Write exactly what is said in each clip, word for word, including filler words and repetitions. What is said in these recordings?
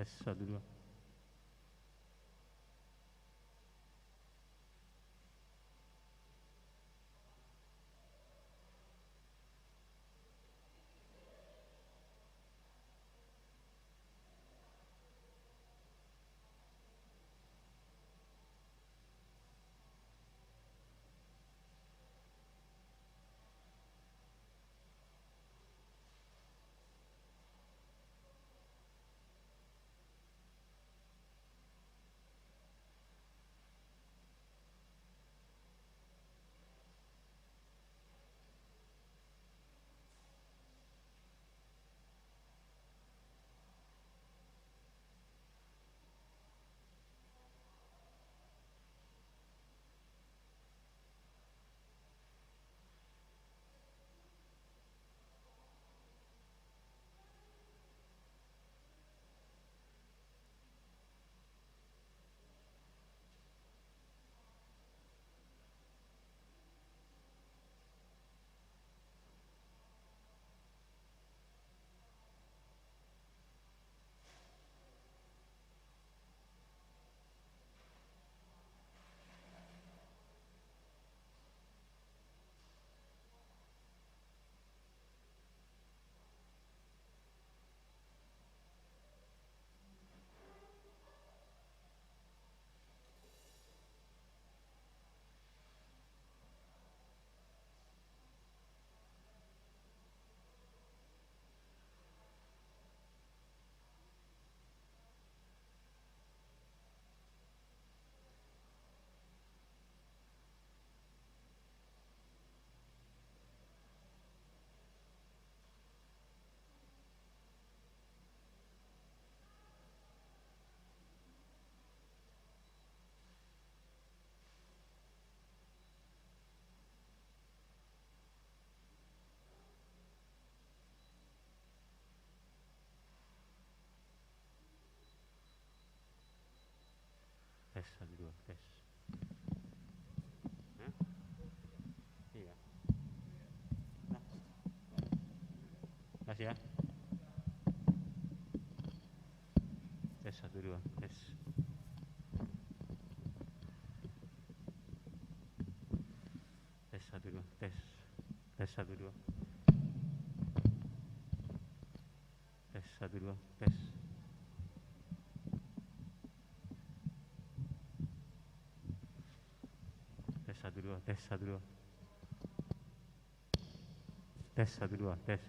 Satu, dua. Tes, satu, dua, tes. Hah? Iya. Nah. Tes ya. Tes, satu, dua, tes. Tes, satu, dua, tes. Tes, satu, dua. Tes, satu, dua, tes. Tes, satu, dua, tes, satu, dua. Tes, satu, dua, tes.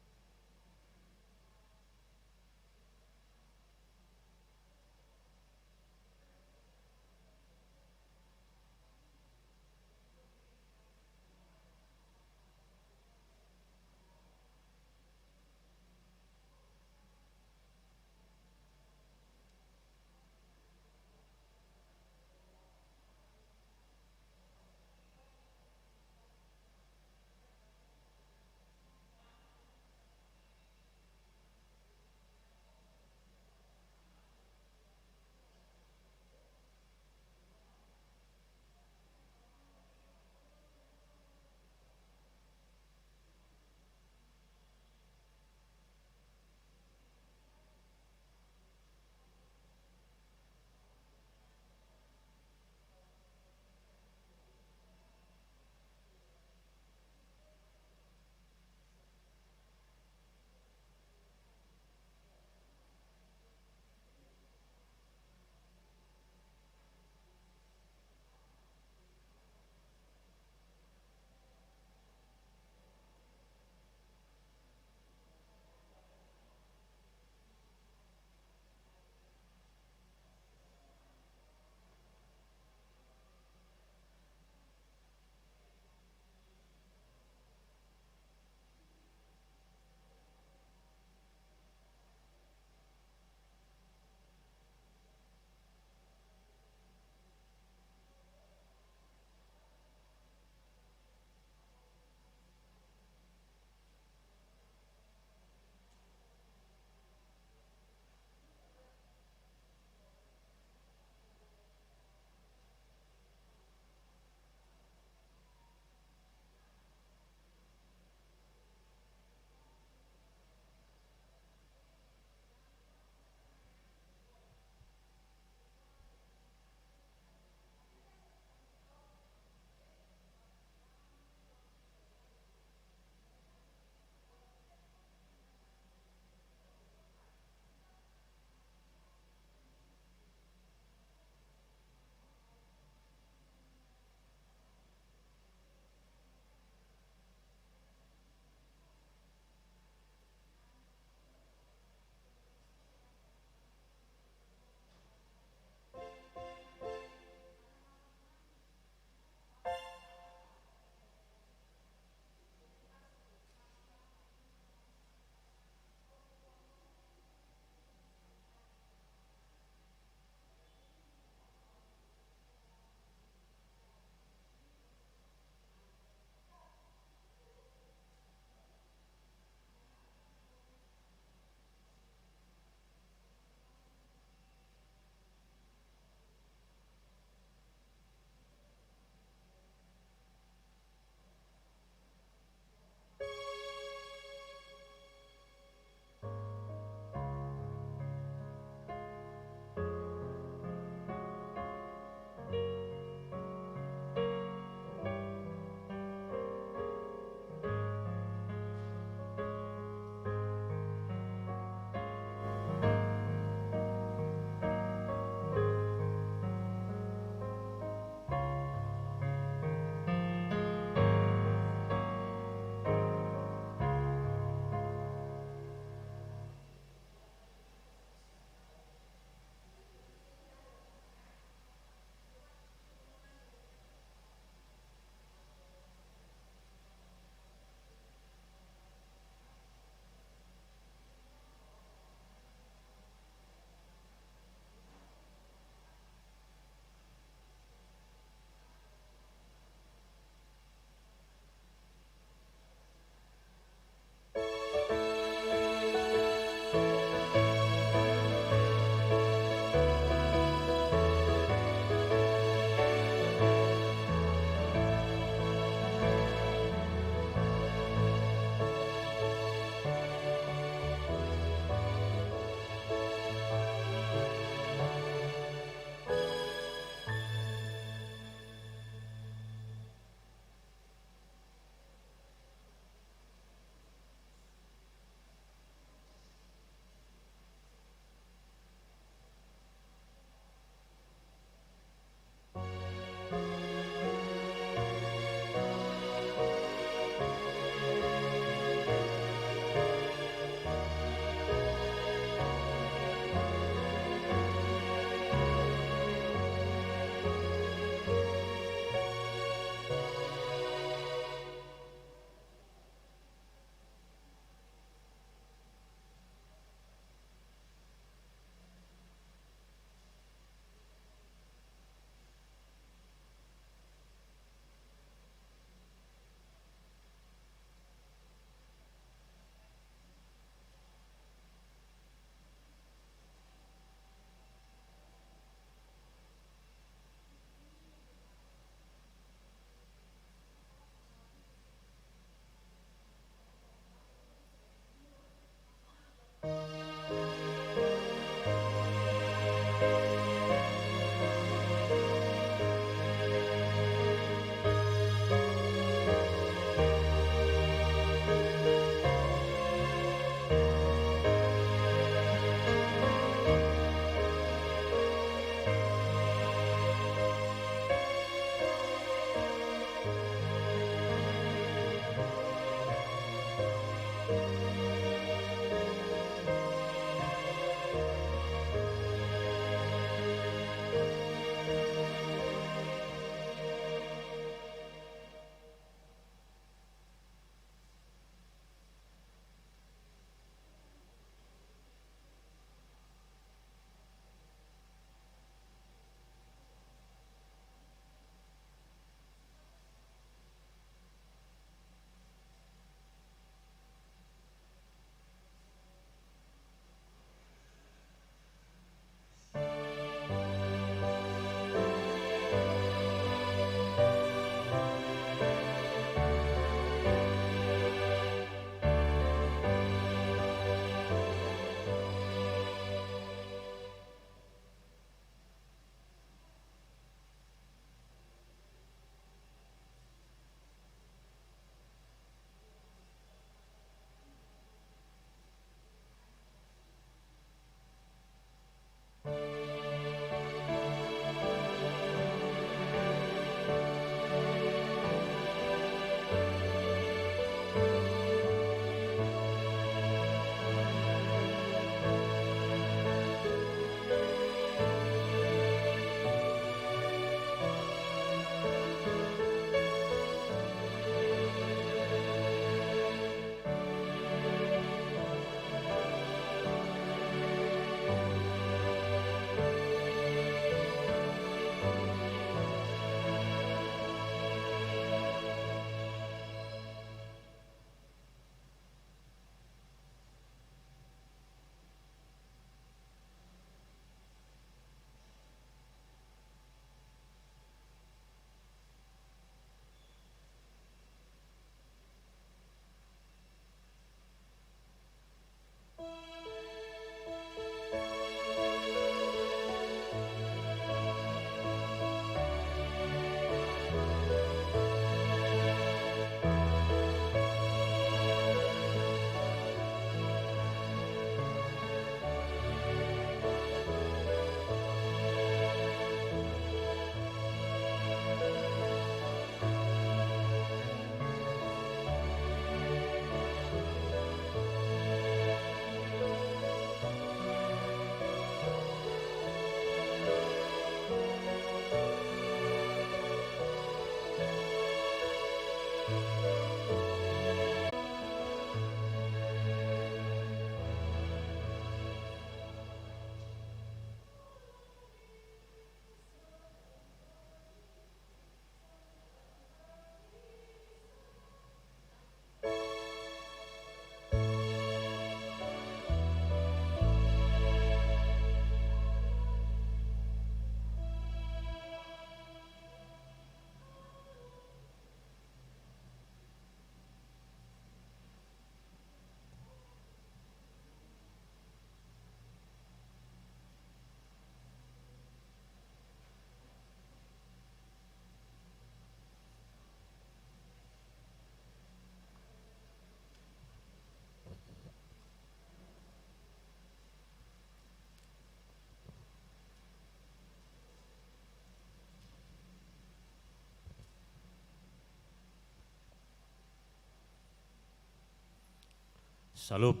Salut.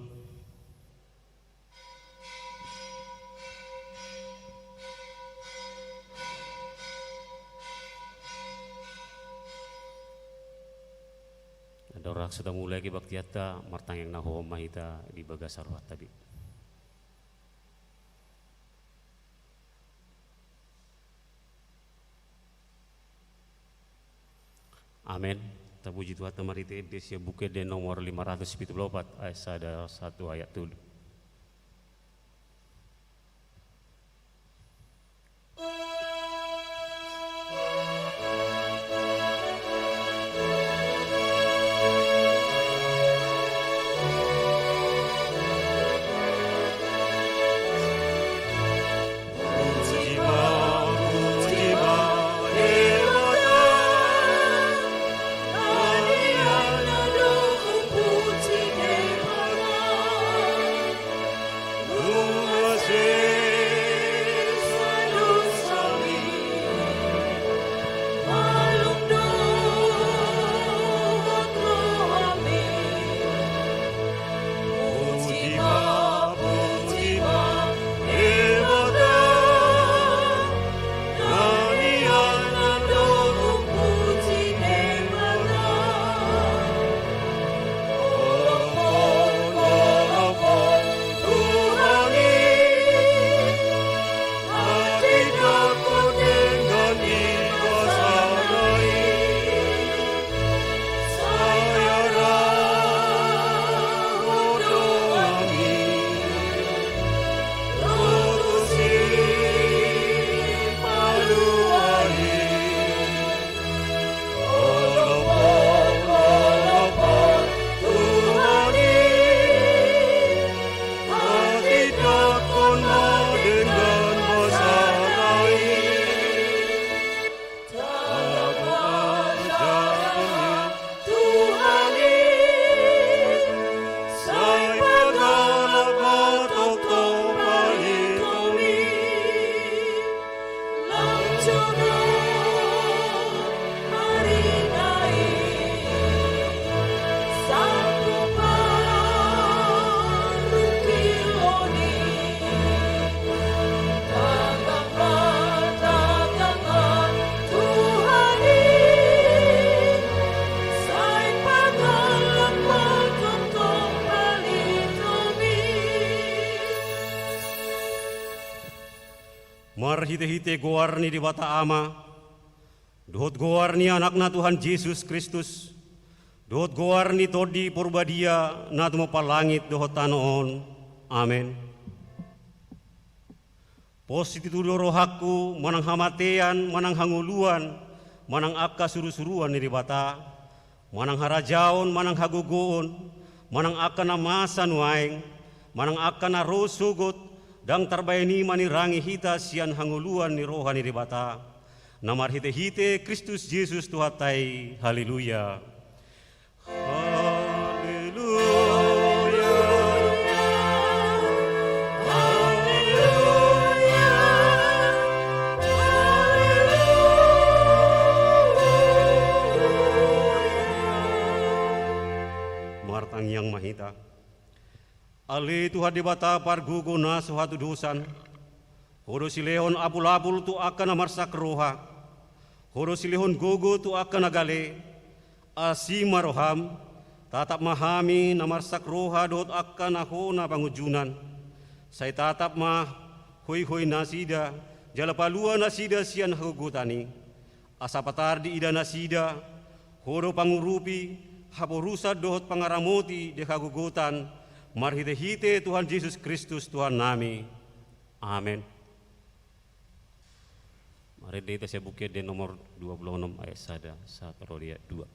Andorang so tamulai kebaktianta, martangiang na hohom ma hita di bagasan rohanta be. Amen. Tapuji Tuhanta marhite ende sian Buku Ende nomor lima ratus pitu pulu opat ayat sada sahat tu ayat tolu. Marhitehite goar ni Debata Ama, dohot goar ni Anakna Tuhan Jesus Kristus, dohot goar ni Tondi Porbadia na tumompa langit dohot tano on. Amen. Pos situtu do rohangku manang hamatean, manang hangoluan, manang angka surusuruan ni Debata, manang harajaon, manang hagogoon, manang angka na masa nuaeng, manang angka na ro sogot, ndang tarbahen i manirangi hita sian hangoluan ni roha ni Debata, na marhitehite Kristus Jesus Tuhanta i. Haleluya. Haleluya. Haleluya. Haleluya. Martangiang ma hita. Ale Tuhan Debata pargogo na so hatudosan, Ho do silehon apulapul tu angka na marsak roha. Ho do silehon gogo tu angka na gale. Asi ma roham, tatap ma hami na marsak roha dohot angka na hona pangunjunan. Sai tatap ma hoihoi nasida, jala palua nasida sian hagogotan i. Asa patar diida nasida, Ho do pangurupi, haporusan dohot pangaramoti di hagogotan, marhitehite Tuhan Jesus Kristus Tuhannami. Amen. Marende hita sian Buku Ende nomor dua puluh enam ayat sada sahat ro di ayat dua.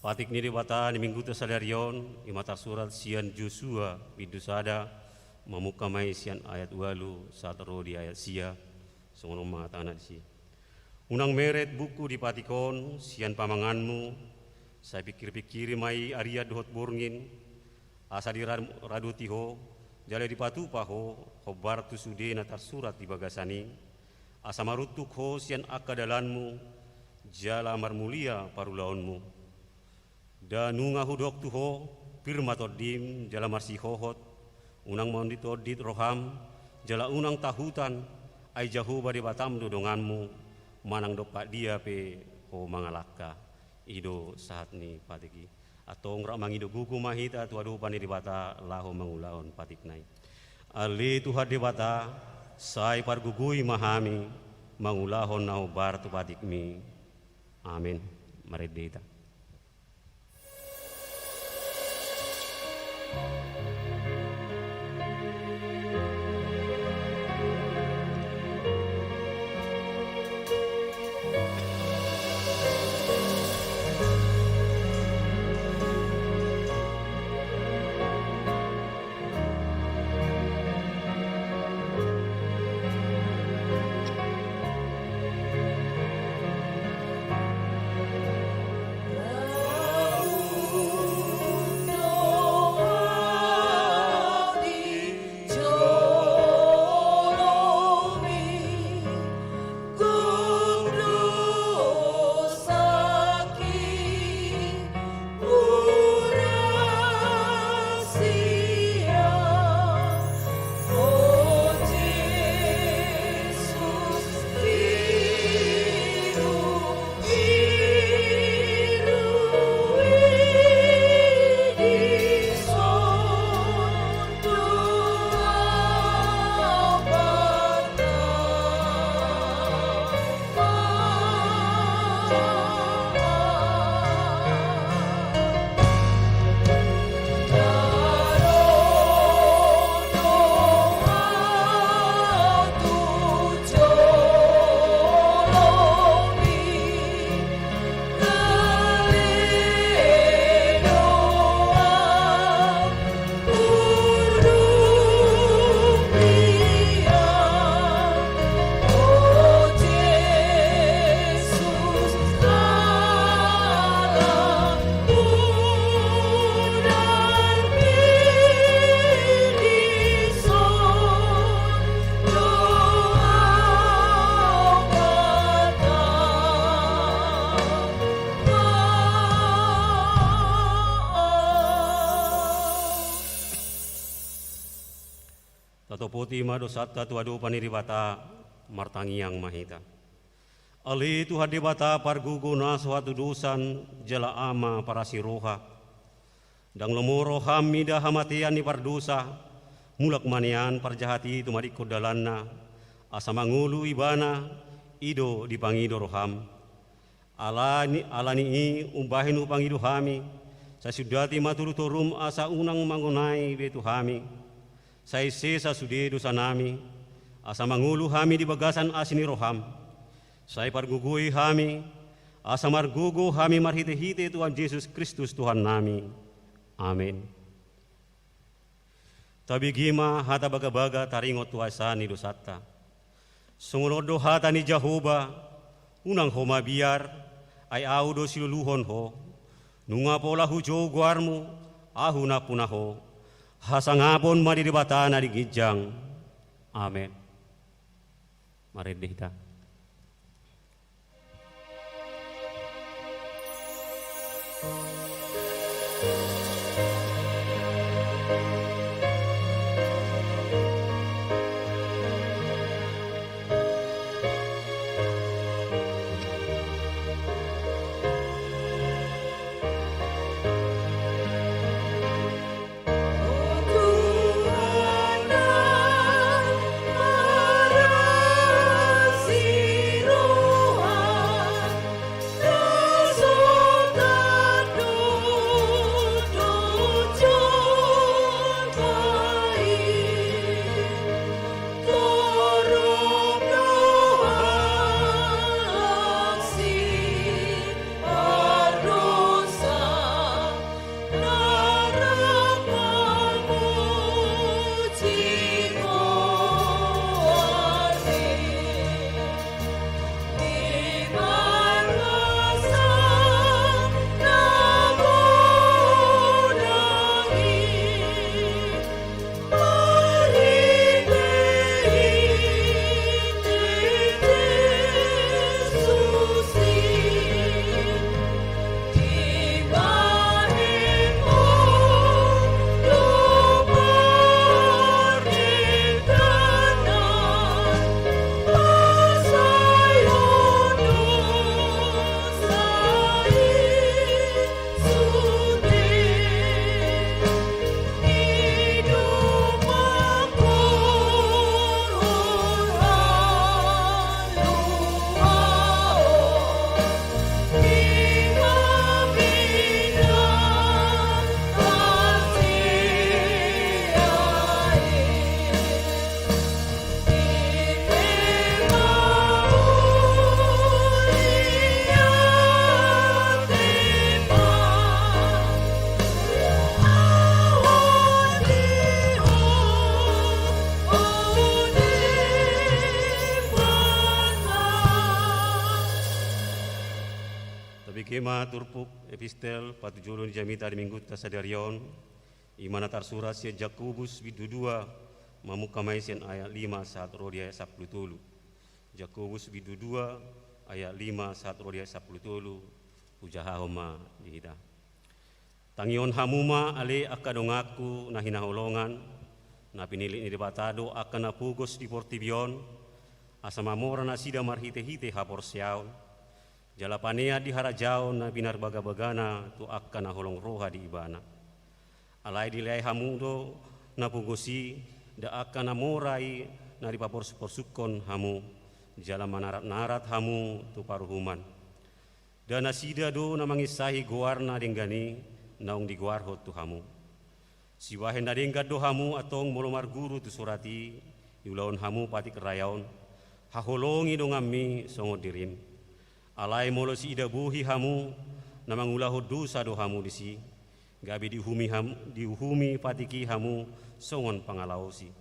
Patik ni Debata di Mingguta sadari on, i ma tarsurat sian Josua bindu sada, mamungka ma i sian ayat ualu sahat ro di ayat sia, songon on ma hatana disi. Unang meret buku di patik on sian pamanganmu, sai pingkir-pingkiri ma i arian dohot borngin, asa diradoti ho, jala dipatupa ho, hombar tu sude na tarsurat di bagasan i, asa maruntuk ho sian angka dalanmu, jala marmulia parulaonmu. Nda nunga hudok tu ho, pir ma tondim, jala marsihohot, unang maondit-ondit roham, jala unang tahutan, ai Jahowa Debatam do donganmu, manang dompak dia pe ho mangalangka. I do sahat ni patik i. Antong rap mangido gogo ma hita tu adopan ni Debata laho mangulahon patikna i. Ale Tuhan Debata, sai pargogoi ma hami mangulahon na hombar tu patikmi. Amen. Marende hita. Tatopoti ma dosanta tu adopan ni Debata, martangiang ma hita. Ale Tuhan Debata pargogo na so hatudosan jala Ama parasi roha. Ndang lomo roham mida hamatean ni pardosa, mulak ma nian parjahat i tumadingkon dalanna, asa mangolu ibana, i do dipangido roham. Alani, alani i umbahen hupangido hami, sai sundati ma toru-torum asa unang mangonai be tu hami. Sai sesa sude dosanami, asa mangolu hami di bagasan asi ni roham. Sai pargogoi hami, asa margogo hami marhite-hite Tuhan Jesus Kristus Tuhannami. Amen. Tabege ma hata bagabaga taringot tu hasesaan ni dosanta. Songon on do hata ni Jahowa, unang ho mabiar, ai ahu do siluluhon ho, nunga pola hujou goarmu, ahu nampuna ho. Hasangapon ma di Debata na di ginjang. Amen. Marende hita. Ima turpuk epistel patujolo ni jamita di Minggunta sadari on, ima na tarsurat sian Jakobus bindu dua, mamungka ma i sian ayat lima sahat ro di ayat sampulu tolu. Jakobus bindu dua ayat lima sahat ro di ayat sampulu tolu, hujahahon ma di hita. Tangihon hamu ma ale angka donganku na hinaholongan, na pinillit ni Debata do angka na pogos di portibi on, asa mamora nasida marhitehite haporseaon, jala panean di harajaon na pinarbagabagana tu angka na holong roha di Ibana. Alai dileai hamu do na pogos i, nda angka na mora i na dipaporsuporsukkon hamu, jala manaratnarat hamu tu paruhuman. Nda nasida do na manginsahi goar na denggan i naung digoarhon tu hamu. Sibahen na denggan do hamu antong molo marguru tu surat i, diulahon hamu patik rayaon, haholongi donganmi songon dirim. Alai molo siida bohi hamu, na mangulahon dosa do hamu disi, gabe diuhumi ham-, diuhumi patik i hamu songon pangalaosi.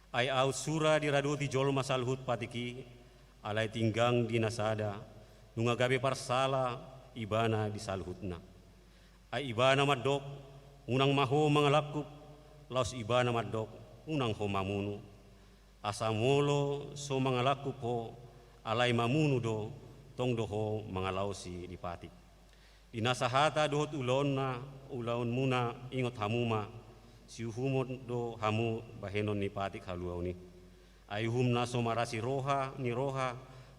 Ai aut sura diradoti jolma saluhut patik i, alai tinggang di na sada, nunga gabe parsala ibana di saluhutna. Ai ibana mandok, unang ma ho mangalangkup, laos ibana mandok, unang ho mamunu. Asa molo so mangalangkup ho, alai mamunu do, tong do ho mangalaosi di patik. Di na sahata dohot ulaonna, ulaonmuna ingot hamu ma, siuhumon do hamu bahenon ni patik haluaon i. Ai uhum na so marasi roha ni roha,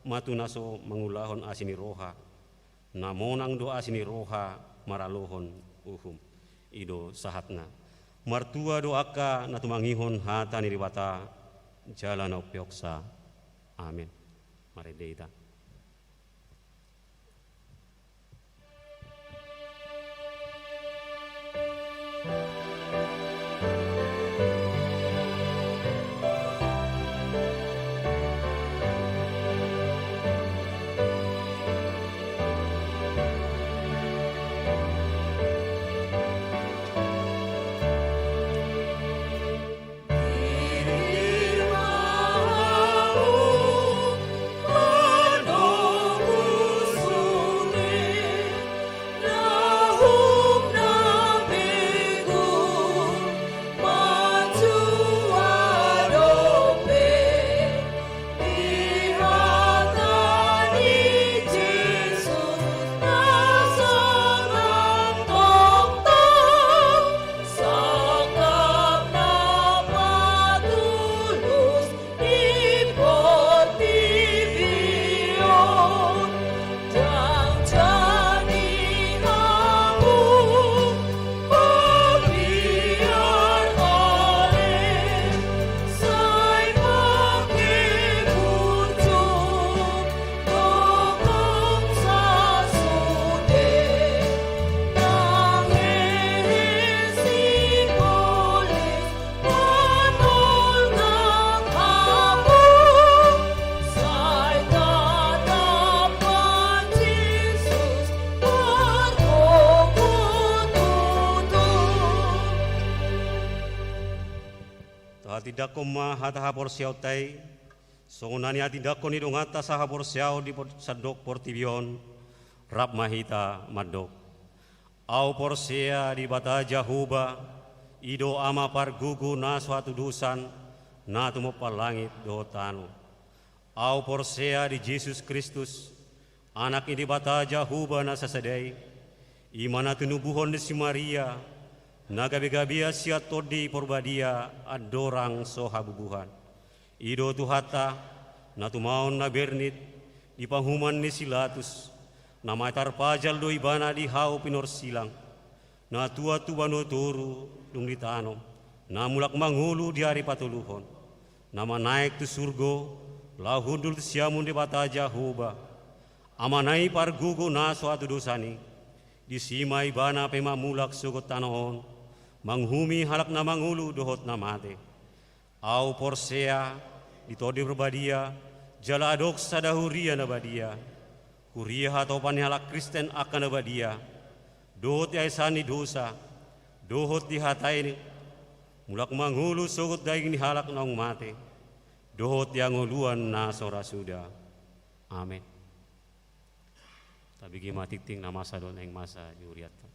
ma tu na so mangulahon asi ni roha. Na monang do asi ni roha maralohon uhum. I do sahatna. Martua do angka na tumangihon hata ni Debata, jala na umpeopsa. Amen. Marende hita. Tahatindangkon ma hata haporseaonta i, songon na nihatindangkon ni donganta sahaporseaon di por-, sandok portibi on, rap ma hita mandok. Ahu porsea di Debata Jahowa, i do Ama pargogo na so hatudosan, na tumompa langit dohot tano. Ahu porsea di Jesus Kristus, Anak ni Debata Jahowa na sasada i, i ma na tinubuhon ni si Maria, na gabegabean sian Tondi Porbadia andorang so habubuhan. I do Tuhanta, na tumaon na bernit di panguhuman ni si Latus, na mate tarpajal do ibana di hau pinorsilang, na tuat tu banua toru dung ditanom, na mulak mangolu di ari patoluhon, na manaek tu surgo, laho hundul tu siamun Debata Jahowa, Amana i pargogo na so hatudosan i, disi ma ibana pe mamulak sogot tano on, manguhumi halak na mangolu dohot na mate. Ahu porsea di Tondi Porbadia, jala adong sada huria na badia, huria hatopan ni halak Kristen angka na badia, dohot di haesaan ni dosa, dohot di hata i mulak mangolu sogot daging ni halak naung mate, dohot di hangoluan na so ra suda. Amen. Tabege ma tingting na masa dohot naeng masa ni hurianta.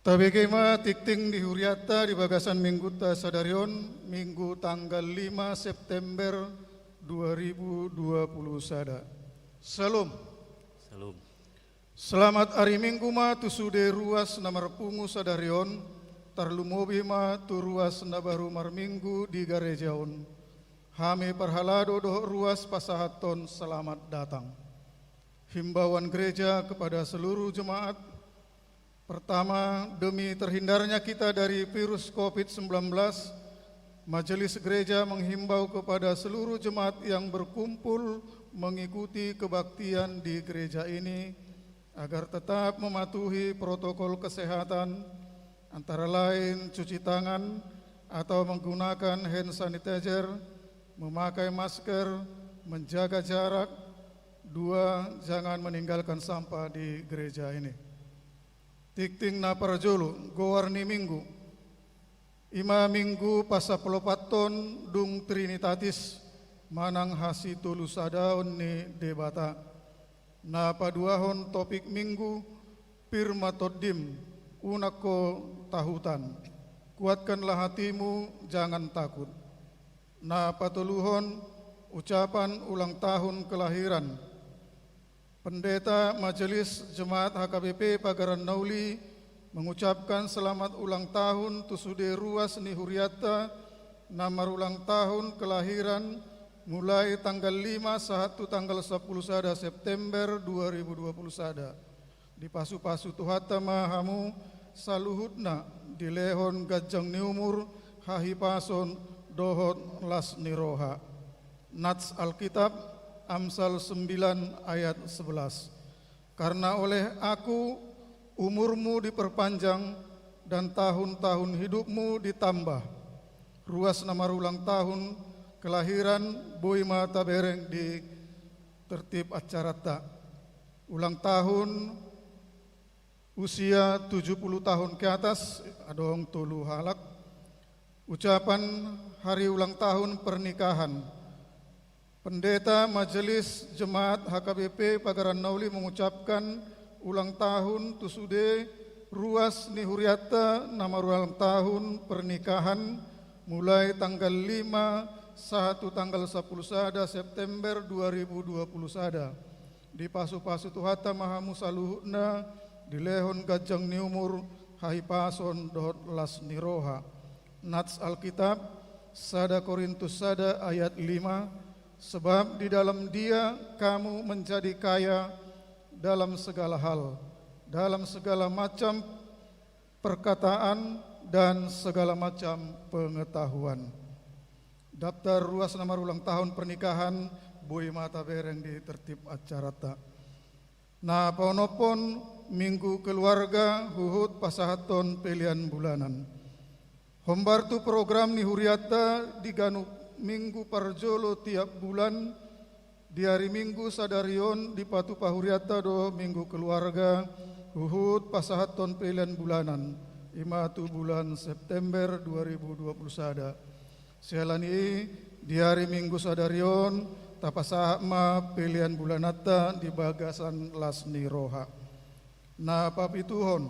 Tabege ma tingting di hurianta di bagasan minggunta sadari on, Minggu tanggal lima September dua ribu dua puluh sada. Syalom. Syalom. Selamat ari Minggu ma tu sude ruas na marpungu sadari on, tarlumobi ma tu ruas na baru marminggu di gareja on. Hami parhalado dohot ruas pasahathon selamat datang. Himbauan gereja kepada seluruh jemaat. Pertama, demi terhindarnya kita dari virus covid sembilan belas, Majelis Gereja menghimbau kepada seluruh jemaat yang berkumpul mengikuti kebaktian di gereja ini agar tetap mematuhi protokol kesehatan, antara lain cuci tangan atau menggunakan hand sanitizer, memakai masker, menjaga jarak, dua, jangan meninggalkan sampah di gereja ini. Tingting na parjolo, goar ni Minggu. I ma Minggu pasampuluopathon dung Trinitatis, manang hasitolusadaon ni Debata. Na paduahon topik Minggu, pir ma tondim, unang ho tahutan. Kuatkanlah hatimu, jangan takut. Na patoluhon, ucapan ulang tahun kelahiran. Pendeta Majelis Jemaat H K B P Pagaran Nauli mengucapkan selamat ulang tahun tu sude ruas ni hurianta na marulang tahun kelahiran mulai tanggal lima sahat tu tanggal sampulu sada September dua ribu dua puluh sada. Dipasupasu Tuhanta ma hamu saluhutna, dilehon ganjang ni umur, hahipason dohot las ni roha. Nats Alkitab, Amsal sembilan ayat sebelas. Karena oleh Aku umurmu diperpanjang dan tahun-tahun hidupmu ditambah. Ruas na marulang tahun kelahiran boi ma tabereng di tertib acaranta. Ulang tahun, usia tujuh puluh tahun ke atas, adong tolu halak. Ucapan hari ulang tahun pernikahan. Pendeta Majelis Jemaat H K B P Pagaran Nauli mengucapkan ulang tahun tu sude ruas ni hurianta na marulang tahun pernikahan mulai tanggal lima sahat tu tanggal sampulu sada September dua ribu dua puluh sada. Dipasupasu Tuhanta ma hamu saluhutna, dilehon ganjang ni umur, hahipason dohot las ni roha. Nats Alkitab, sada Korintus sada ayat lima, sebab di dalam Dia kamu menjadi kaya dalam segala hal, dalam segala macam perkataan dan segala macam pengetahuan. Daftar ruas na marulang tahun pernikahan boi ma tabereng di tertib acaranta. Na paonomhon, Minggu Keluarga huhut pasahathon pelean bulanan. Hombar tu program ni hurianta di ganup Minggu parjolo tiap bulan, di ari Minggu sadari on dipatupa hurianta do Minggu Keluarga huhut pasahathon pelean bulanan, i ma tu bulan September dua ribu dua puluh sada. Siala ni i, di ari Minggu sadari on tapasahat ma pelean bulananta di bagasan las ni roha. Na papituhon,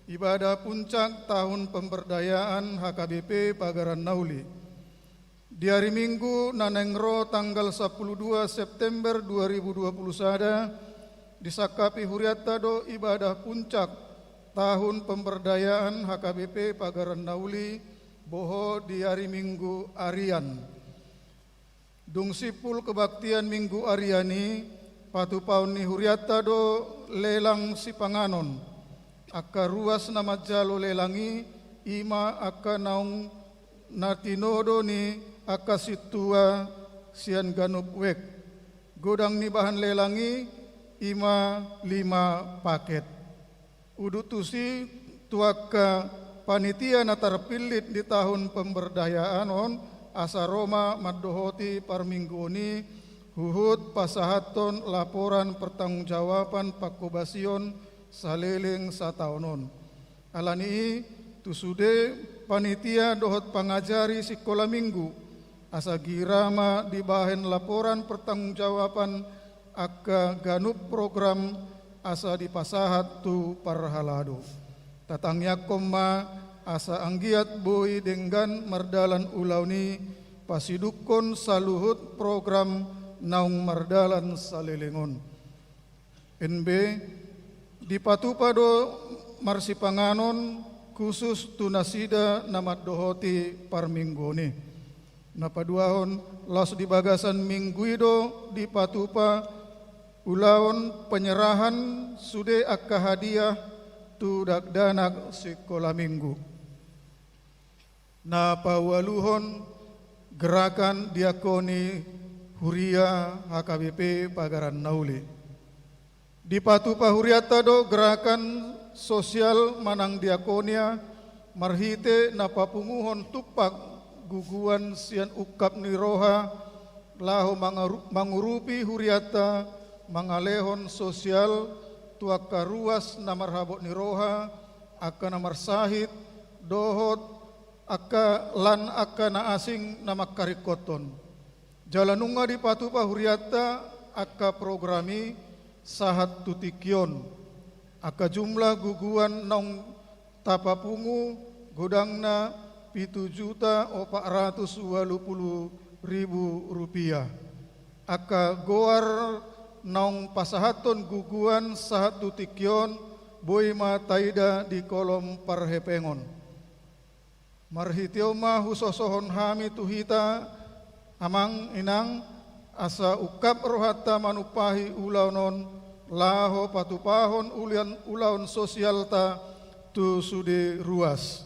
ibadah puncak tahun pemberdayaan H K B P Pagaran Nauli. Di ari Minggu na naeng ro tanggal sampulu dua September dua ribu dua puluh sada, disangkapi hurianta do ibadah puncak tahun pemberdayaan H K B P Pagaran Nauli, bohot di ari Minggu arian. Dung simpul kebaktian Minggu arian i, patupaon ni hurianta do lelang sipanganon. Angka ruas na manjalo lelang i, i ma angka naung na tinodo ni angka sintua sian ganup wijk. Godang ni bahan lelang i, i ma lima paket. Udut tusi, tu angka panitia na tarpillit di tahun pemberdayaan on, asa ro ma mandohoti parmingguon i, huhut pasahathon laporan pertanggungjawaban pangkobasion saleleng sataon on. Ala ni i, tu sude panitia dohot pangajari sikola minggu, asa gira ma dibahen laporan pertanggungjawaban angka ganup program asa dipasahat tu parhalado. Tatangiangkon ma asa anggiat boi denggan mardalan ulaon i, pasidungkon saluhut program naung mardalan saleleng on. N B, dipatupa do marsipanganon khusus tu nasida na mandohoti parmingguon i. Na paduahon, laos di bagasan minggu i do dipatupa ulaon penyerahan sude angka hadiah tu dakdanak sikola minggu. Na paualuhon, gerakan diakoni huria H K B P Pagaran Nauli. Dipatupa hurianta do gerakan sosial manang diakonia marhite na papunguhon tumpak guguan sian ungkap ni roha laho mangaru-, mangurupi hurianta mangalehon sosial tu angka ruas na marhabot ni roha, angka na marsahit, dohot angka lan angka na asing na mangkaringkothon. Jala nunga dipatupa hurianta angka program i sahat tu tingki on. Angka jumlah guguan naung tapapungu godangna pitu juta opat ratus ualu pulu ribu rupiah. Angka goar naung pasahathon guguan sahat tu tingki on boi ma taida di kolom parhepengon. Marhite on ma husosohon hami tu hita, amang inang, asa ungkap rohanta manumpahi ulaon on, laho patupahon ulian ulaon sosialta tu sude ruas.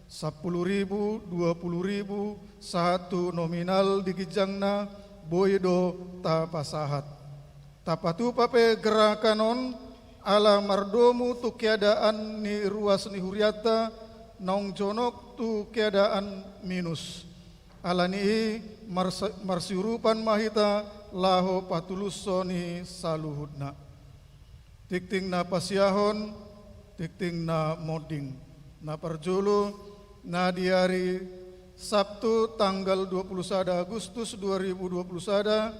Sampulu ribu, dua pulu ribu, sahat tu nominal di ginjangna, boi do tapasahat. Tapatupa pe gerakan on ala mardomu tu keadaan ni ruas ni hurianta naung jonok tu keadaan minus. Ala ni i marsa-, marsiurupan ma hita laho patulushon i saluhutna. Tingting na pasiahon, tingting na monding. Na parjolo, na di ari Sabtu tanggal dua puluh sada Agustus dua ribu dua puluh sada,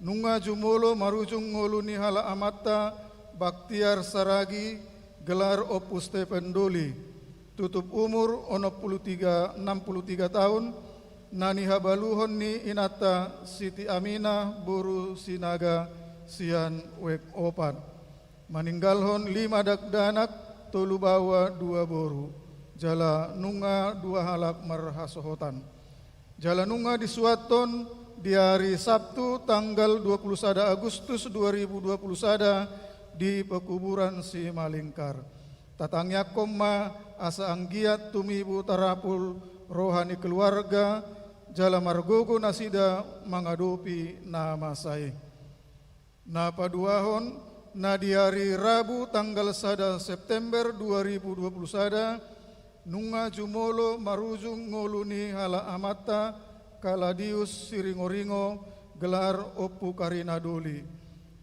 nunga jumolo marujung ngolu ni halak amanta Baktiar Saragi, gelar Ompu Stephen Doli, tutup umur onom puluh tiga, enam puluh tiga tahun, na nihabaluhon ni inanta Siti Aminah boru Sinaga sian Wek Opat. Maninggalhon lima dakdanak, tolu baoa, dua boru. Jala nunga dua halak marhasohotan. Jala nunga disuathon di ari Sabtu tanggal dua puluh sada Agustus dua ribu dua puluh sada di pekuburan Simalingkar. Tatangiangkon ma asa anggiat tumibu tarapul roha ni keluarga, jala margogo nasida mangadopi na masa i. Na paduahon, na di ari Rabu tanggal sada September dua ribu dua puluh sada, nunga jumolo marujung ngolu ni halak amanta Kaladius Siringoringo, gelar Ompu Karina Doli,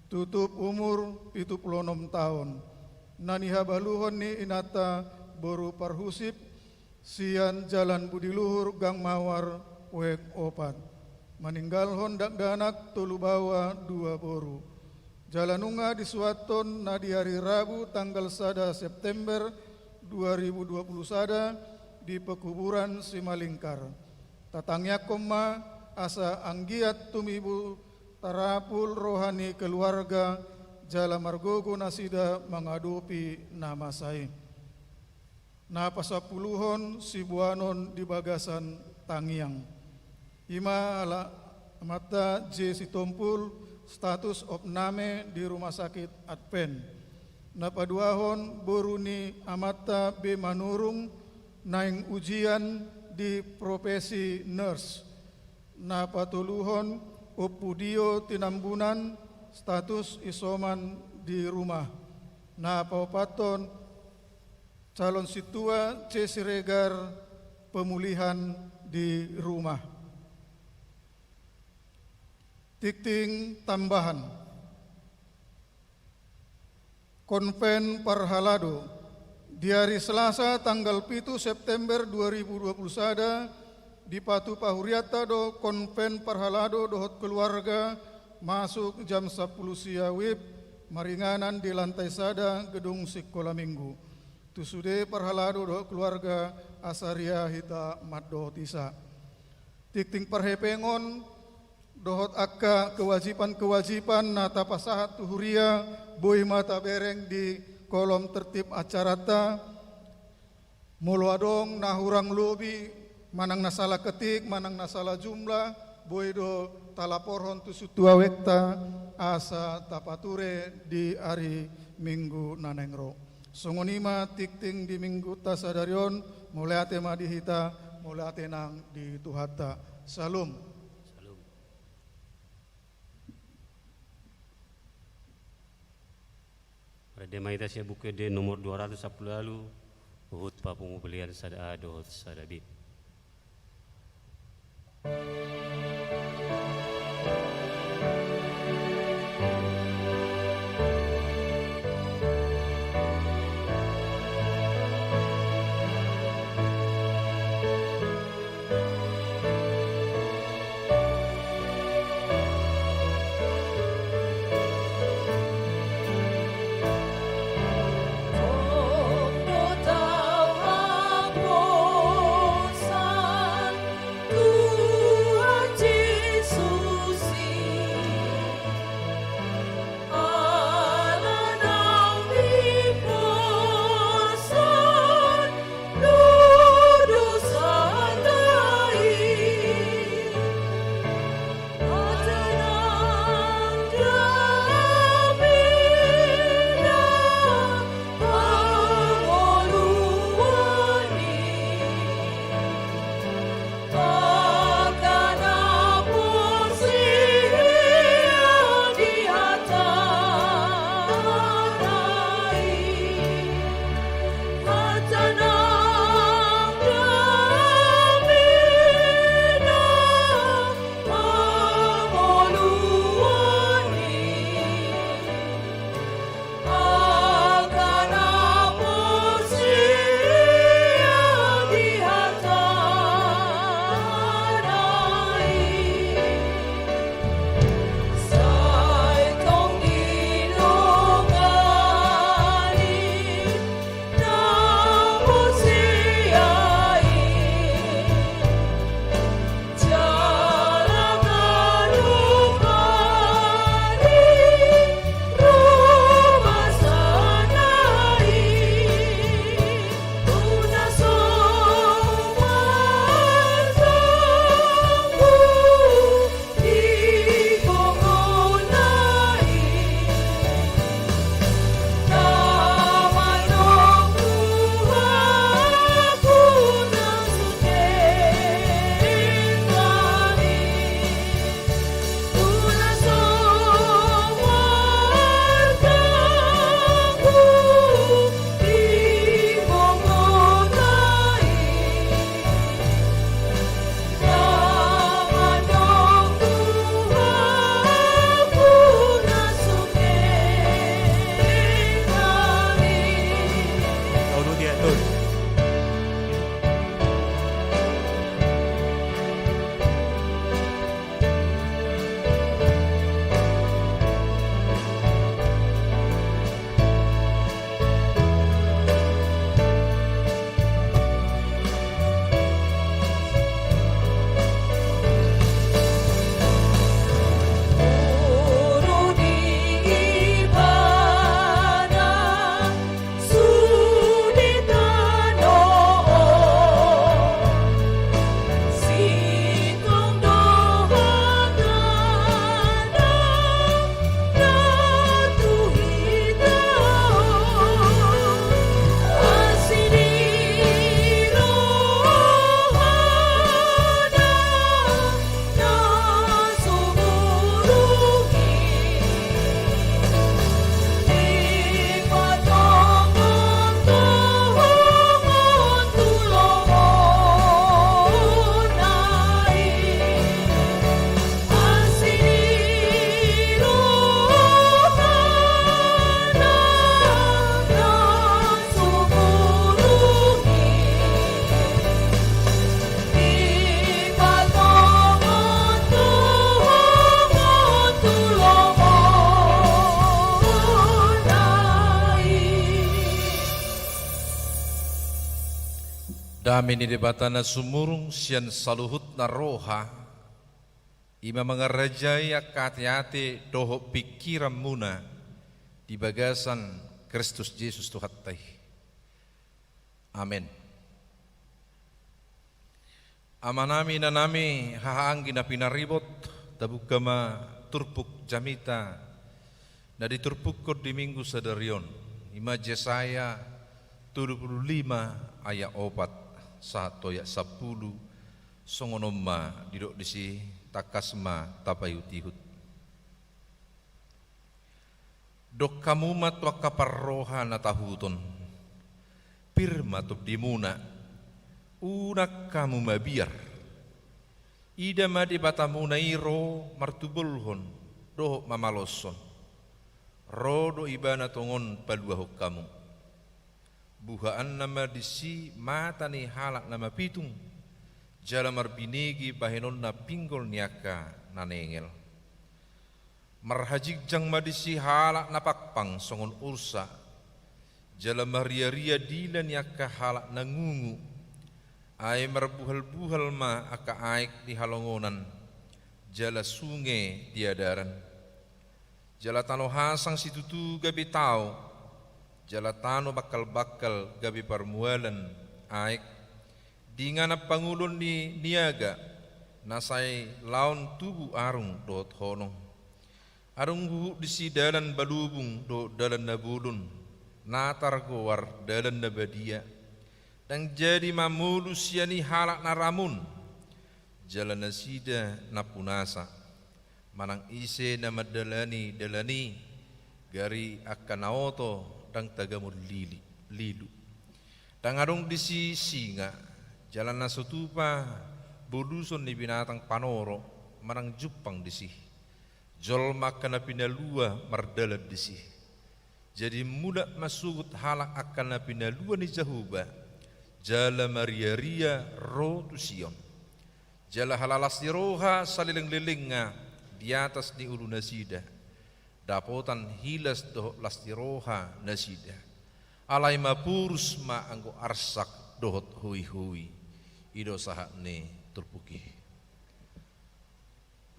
tutup umur pitu puluh onom taon, na nihabaluhon ni inanta boru Parhusip, sian Jalan Budiluhur, Gang Mawar, Wek Opat. Maninggalhon dakdanak, tolu baoa, dua boru. Jala nunga disuathon na di ari Rabu tanggal sada September dua ribu dua puluh sada di pekuburan Simalingkar. Tatangiangkon ma asa anggiat tumibu tarapul roha ni keluarga, jala margogo nasida mangadopi na masa i. Na pasampuluhon, siboanon di bagasan tangiang. I ma ala-, amanta J. Sitompul, status opname di Rumah Sakit Advent. Na paduahon, boru ni amanta B. Manurung, naeng ujian di profesi nurse. Na patoluhon, Ompu Dio Tinambunan, status isoman di rumah. Na paopathon, calon sintua C. Siregar, pemulihan di rumah. Tingting tambahan. Konven parhalado. Di ari Selasa tanggal pitu September dua ribu dua puluh sada, dipatupa hurianta do konven parhalado dohot keluarga masuk jam sampulu sia wib, maringanan di lantai sada gedung Sikola Minggu. Tu sude parhalado dohot keluarga, asa riah hita mandohoti sa. Tingting parhepengon dohot angka kewajiban-kewajiban na tapasahat tu huria, boi ma tabereng di kolom tertib acaranta. Molo adong na hurang lobi, manang na salah ketik, manang na salah jumlah, boi do talaporhon tu sintua wekta, asa tapature di ari Minggu na naeng ro. Songon i ma tingting di Minggunta sadari on. Mauliate ma di hita, mauliate nang di Tuhanta. Syalom. Syalom. Marende ma hita sian Buku Ende nomor dua ratus sampulu ualu, huhut papungu belian sada A dohot sada B. Dame ni Debata na sumurung sian saluhutna roha, i ma mangarajai angka ateate dohot pingkiranmuna di bagasan Kristus Jesus Tuhanta i. Amen. Amanami, inanami, hahaanggi na pinaribot, tabuka ma turpuk jamita na diturpukhon di Minggu sadari on, i ma Jesaya tolu pulu lima ayat opat sahat tu ayat sampulu. Songon on ma didok disi, tangkas ma tapaihutihut. Dok hamu ma tu angka parroha na tahuton, pir ma tondimuna, unang hamu mabiar. Ida ma Debatamuna i ro martubolhon dohot mamaloshon. Ro do Ibana tongon paluahon hamu. Buhaanna ma disi mata ni halak na mapitung, jala marbinege bahenonna pinggol ni angka na nengel. Marhajingjang ma disi halak na pangpang songon ursa, jala marriaria dila ni angka halak na ngungu. Ai marbuhalbuhal ma angka aek di halongonan, jala sunge di adaran. Jala tano hasang situtu gabe tao, jala tano bangkalbangkal gabe parmualan aek. Di inganan pangulon ni niaga, na sai laon tubu arung dohot honong. Adong huhut disi dalan balubung dohot dalan na bolon, na targoar dalan na badia. Ndang jadi mamolu sian i halak na ramun, jala nasida nampunasa. Manang ise na mandalani dalan i, gari angka na oto ndang tagamon lili, lilu. Ndang adong disi singa, jala na so tupa boluson ni binatang panoro, manang jumpang disi. Jolma angka na pinalua mardalan disi. Jadi mulak ma sogot halak angka na pinalua ni Jahowa, jala marriaria ro tu Sion. Jala halalas ni roha salelenglelengna di atas ni ulunasida, dapotan hilas dohot las ni roha nasida. Alai mapurus ma anggo arsak dohot hoihoi. I do sahat ni turpuk i.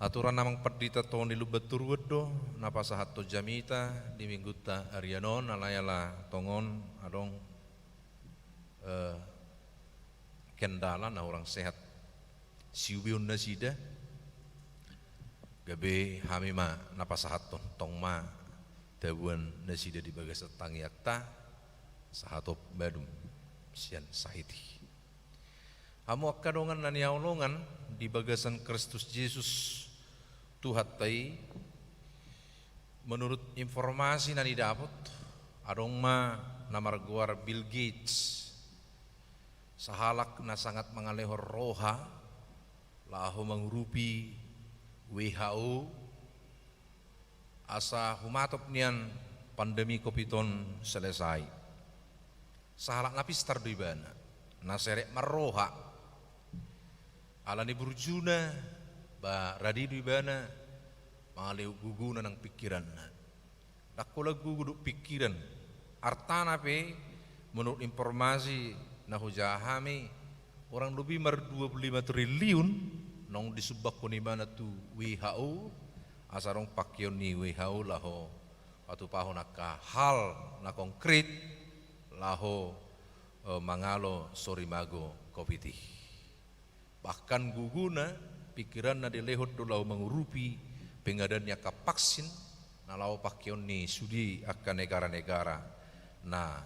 Aturan amang pandita tongon i, Lumban Toruan do na pasahathon jamita di Minggunta arian on, alai ala tongon adong, eh, kendala na hurang sehat siubeon nasida, gabe hami ma na pasahathon, tong ma tabuan nasida di bagasan tangiangta, sahatop madum sian sahit i. Hamu angka dongan na nihaholongan di bagasan Kristus Jesus Tuhanta i, menurut informasi na nidapot, adong ma na margoar Bill Gates, sahalak na sangat mangalehon roha laho mangurupi W H O, asa humatop nian pandemi covid on selesai. Sahalak na pistar do ibana, na serep marroha. Ala ni burjuna, ba radi do ibana mangalehon gogona nang pingkiranna. Ndang holan gogo dohot pingkiran. Artana pe, menurut informasi na hujaha hami, kurang lebih mardua pulu lima triliun naung disumbanghon ibana tu W H O, asa adong pangkeon ni W H O laho patupahon angka hal na konkret laho, eh, mangalo sorimago covid i. Bahkan gogona, pingkiranna dilehon do laho mangurupi pengadaan ni angka vaksin na laho pangkeon ni sude angka negara-negara na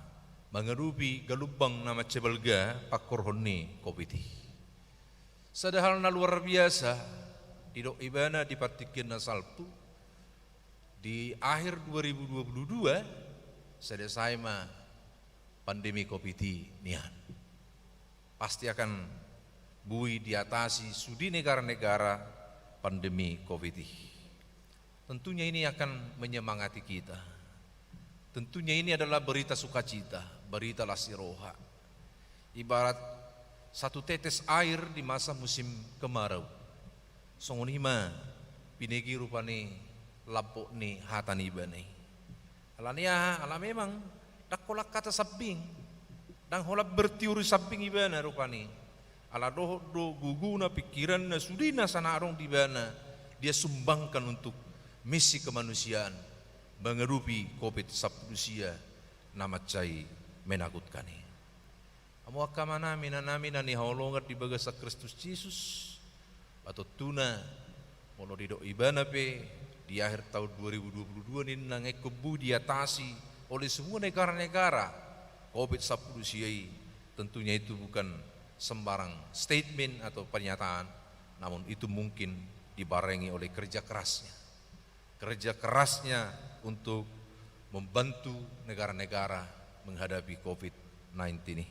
mangadopi galumbang na mansai balga pangkorhon ni covid i. Sada hal na luar biasa didok ibana di partingkian na salpu, di akhir dua ribu dua puluh dua, selesai ma pandemi covid i nian. Pasti akan boi diatasi sude negara-negara pandemi covid i. Tentunya ini akan menyemangati kita. Tentunya ini adalah berita sukacita, berita las ni roha. Ibarat satu tetes air di masa musim kemarau. Songon i ma binege rupani lambok ni hata ni ibana i. Ala ni aha? Ala memang ndang holan hata sambing. Ndang holan berteori samping ibana rupani. Ala dohot do gogona, pikiranna, sudena saonari adong di ibana, dia sumbangkan untuk misi kemanusiaan menghadapi covid sampulu sia na mansai menakutkan i. Hamu angka amanami, inanami na hinaholongan di bagasan Kristus Jesus, patontuna, molo didok ibana pe di akhir tahun dua ribu dua puluh dua ninna, ingkon boi diatasi oleh semua negara-negara covid sampulu sia i, tentunya itu bukan sembarang statement atau pernyataan, namun itu mungkin dibarengi oleh kerja kerasnya. Kerja kerasnya untuk membantu negara-negara menghadapi covid sembilan belas ini.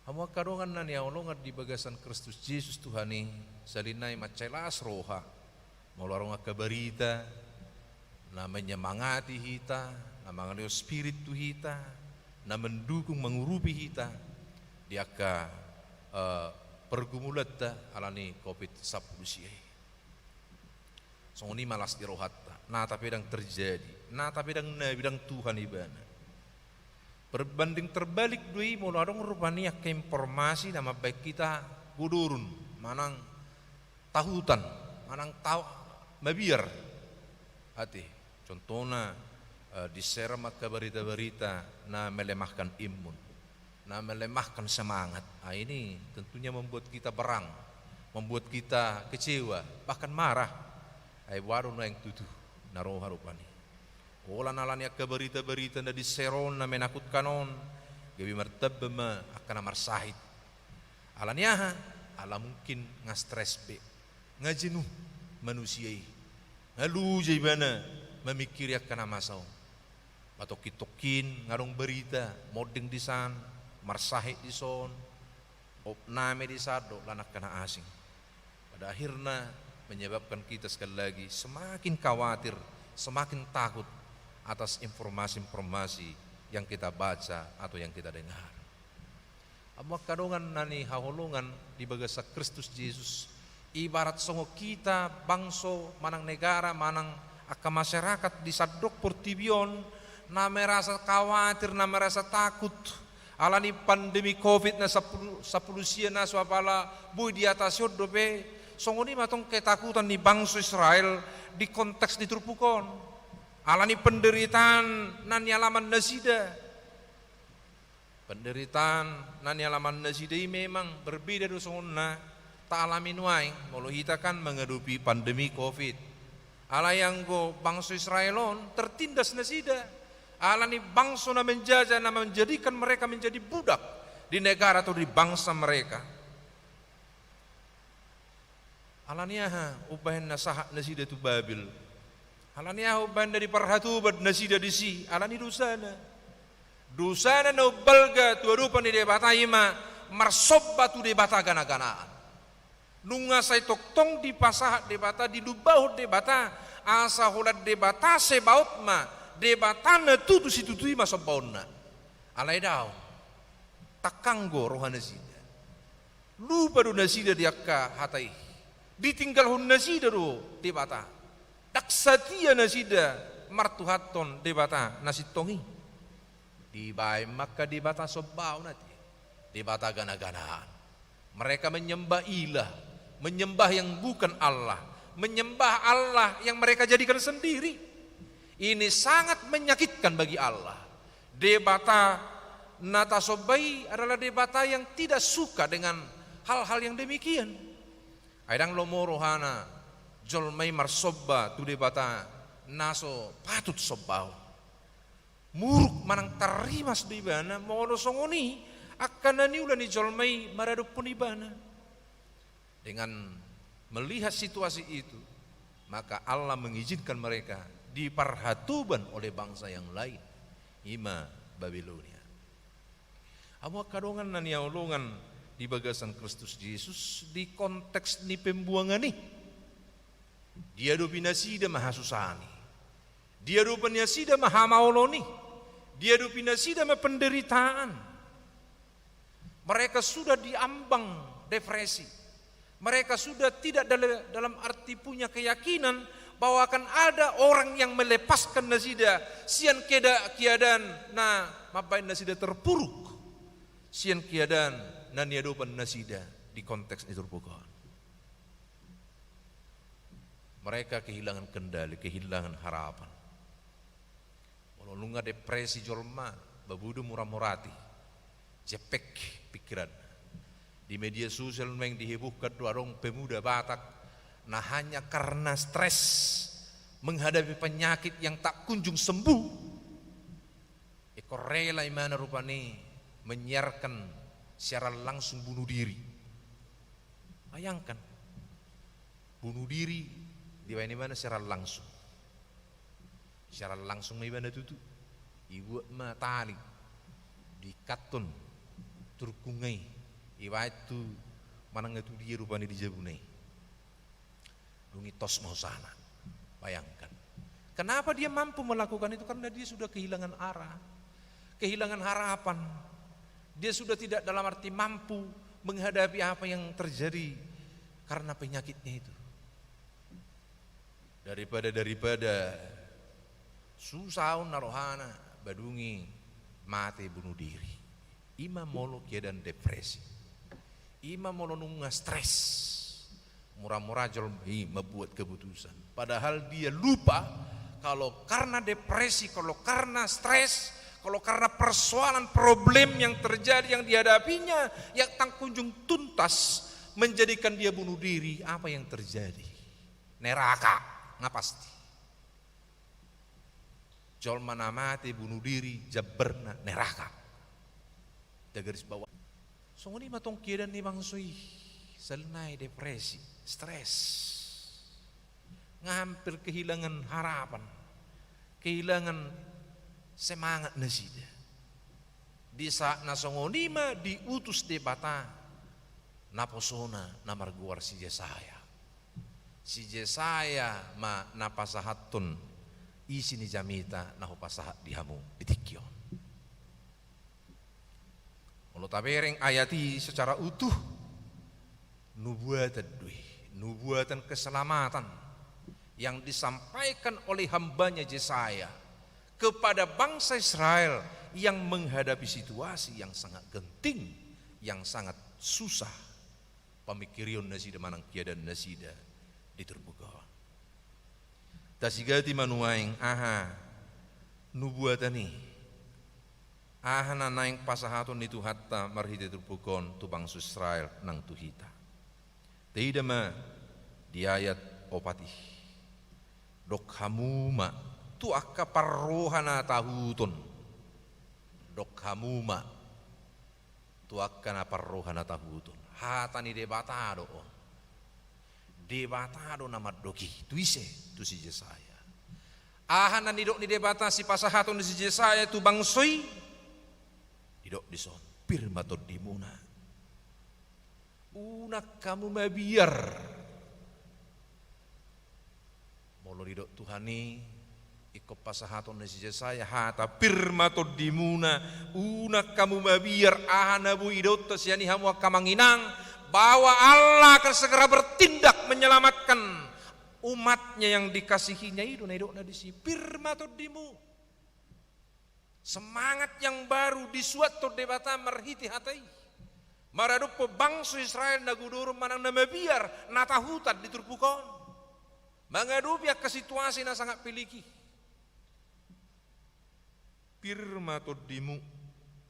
Hamu angka dongan na hinaholongan di bagasan Kristus Jesus Tuhan i, sahali nai mansai las roha molo adong angka barita na menyemangati hita, na mangalehon spirit tu hita, na mendukung, mangurupi hita di angka, eh, pergumulanta ala ni covid sampulu sia i. Songon i ma las di rohanta, na tapi ndang terjadi, na tapi ndang nabi, ndang Tuhan ibana. Berbanding terbalik do i molo adong rupani angka informasi na mambahen hita godorun, manang tahutan, manang tau mabiar. Ate, contohna, eh, di-share ma angka barita-barita na melemahkan imun, na melemahkan semangat. Ah, ini tentunya membuat kita berang, membuat kita kecewa, bahkan marah. Ai boha do nuaeng tutu na roha rupani. Holan ala ni angka barita-barita na di-share on, na menakutkan on, gabe martamba ma angka na marsahit. Ala ni aha? Ala mungkin nga stres be, nga jenuh manusia i, nga loja ibana mamingkiri angka na masa on. Matongkin-tongkin nga adong barita monding disan, marsahit dison, opname disan dohot lan angka na asing. Pada akhirna menyebabkan kita sekali lagi semakin khawatir, semakin takut atas informasi-informasi yang kita baca atau yang kita dengar. Hamu angka dongan na hinaholongan di bagasan Kristus Jesus, ibarat songon hita bangso manang negara manang angka masyarakat di sandok portibi on na merasa khawatir, na merasa takut ala ni pandemi covid na sampulu, sampulu sia na so apala boi diatasi on dope, songon i ma tong ketakutan ni bangso Israel di konteks ni turpuk on. Ala ni penderitaan na nialaman nasida. Penderitaan na nialaman nasida i memang berbeda do songon na taalami nuaeng molo hita kan menghadapi pandemi covid. Alai anggo bangso Israel on tertindas nasida ala ni bangso na menjajah, na menjadikan mereka menjadi budak di negara atau di bangsa mereka. Ala ni aha umbahen na sahat nasida tu Babel? Ala ni aha umbahen na diparhatoban nasida disi? Ala ni dosana. Dosana na umbalga tu adopan ni Debata i ma marsomba tu debata gana-ganaan. Nunga sai tongtong dipasahat Debata, dilumbahon Debata, asa holan Debata Sebaot ma, Debata na tutu situtu i ma sombaonna. Alai daong, tangkang do roha nasida. Lupa do nasida di angka hata i. Ditinggalhon nasida do Debata. Ndang satia nasida martuhathon Debata na sintong i. Dibaen ma angka debata sombaon, ate, debata gana-ganaan. Mereka menyembah ilah, menyembah yang bukan Allah, menyembah Allah yang mereka jadikan sendiri. Ini sangat menyakitkan bagi Allah. Debata na tasomba i adalah debata yang tidak suka dengan hal-hal yang demikian. Ai ndang lomo rohana jolma i marsomba tu debata na so patut sombaon. Muruk manang tarrimas do ibana molo songon i angka na niula ni jolma i maradophon ibana. Dengan melihat situasi itu, maka Allah mengizinkan mereka diparhatoban oleh bangsa yang lain, i ma Babilonia. Hamu angka dongan na hinaholongan di bagasan Kristus Jesus, di konteks ni pembuangan i, diadopi nasida ma hasusaan i, diadopi nasida ma hamaolon i, diadopi nasida ma penderitaan. Mereka sudah diambang depresi. Mereka sudah tidak dal-, dalam arti punya keyakinan bahwa akan ada orang yang melepaskan nasida sian keda-, keadaan na mambaen nasida terpuruk. Sian keadaan na niadopan nasida di konteks ni turpuk on. Mereka kehilangan kendali, kehilangan harapan. Molo nunga depresi jolma, babudu mura-murati, jepek pikiran. Di media sosial memang dihebohkan do adong pemuda Batak na hanya karena stres menghadapi penyakit yang tak kunjung sembuh, ingkon rela ibana rupani menyiarkan siaran langsung bunuh diri. Bayangkan, bunuh diri dibaen ibana siaran langsung. Siaran langsung ma ibana tutu. Ibuat ma tali, diikathon turkunna i, ibaen tu manang tu dia rupani di jabuna i. Dung i tos ma hosana. Bayangkan. Kenapa dia mampu melakukan itu? Karena dia sudah kehilangan arah, kehilangan harapan. Dia sudah tidak, dalam arti, mampu menghadapi apa yang terjadi karena penyakitnya itu. Daripada, daripada susah on na rohana, ba dung i mate bunuh diri. I ma molo keadaan depresi. I ma molo nunga stres. Mura-mura jolma i membuat keputusan. Padahal dia lupa, kalau karena depresi, kalau karena stres, kalau karena persoalan, problem yang terjadi, yang dihadapinya, yang tak kunjung tuntas, menjadikan dia bunuh diri, apa yang terjadi? Neraka, nga pasti. Jolma na mate bunuh diri, jambarna neraka. Tagaris bawah. Songon i ma tong keadaan ni bangso i. Sala nai depresi, stres. Nga hampir kehilangan harapan, kehilangan semangat nasida. Di saat na songon i ma diutus Debata naposona na margoar si Jesaya. Si Jesaya ma na pasahathon isi ni jamita na hupasahat di hamu di tingki on. Molo tabereng ayat i secara utuh, nubuatan do i, nubuatan keselamatan yang disampaikan oleh hambanya Jesaya kepada bangsa Israel yang menghadapi situasi yang sangat genting, yang sangat susah. Pamingkirion nasida manang keadaan nasida di turpuk on. Tasigati ma nuaeng aha nubuatan i, aha na naeng pasahaton ni Tuhanta marhite turpuk on tu bangso Israel nang tu hita. Taida ma di ayat opat i. Dok hamu ma tu angka parroha na tahuton. Dok hamu ma tu angka na parroha na tahuton. Hata ni Debata do on. Debata do na mandok i tu ise? Tu si Jesaya. Aha na nidok ni Debata sipasahaton ni si Jesaya tu bangso i? Didok dison, pir ma tondimuna. Unang hamu mabiar. Molo didok Tuhan i, ingkon pasahaton ni si Jesaya hata pir ma tondimuna, unang hamu mabiar. Aha na boi idaonta sian i hamu angka amang inang, bahwa Allah akan segera bertindak menyelamatkan umatnya yang dikasihinya. I do na idokna disi, pir ma tondimu. Semangat yang baru disuathon Debata marhite hata i maradophon bangso Israel na godorong manang na mabiar, na tahutan di turpuk on, mangadopi angka situasi na sangat pilik i. Pir ma tondimu,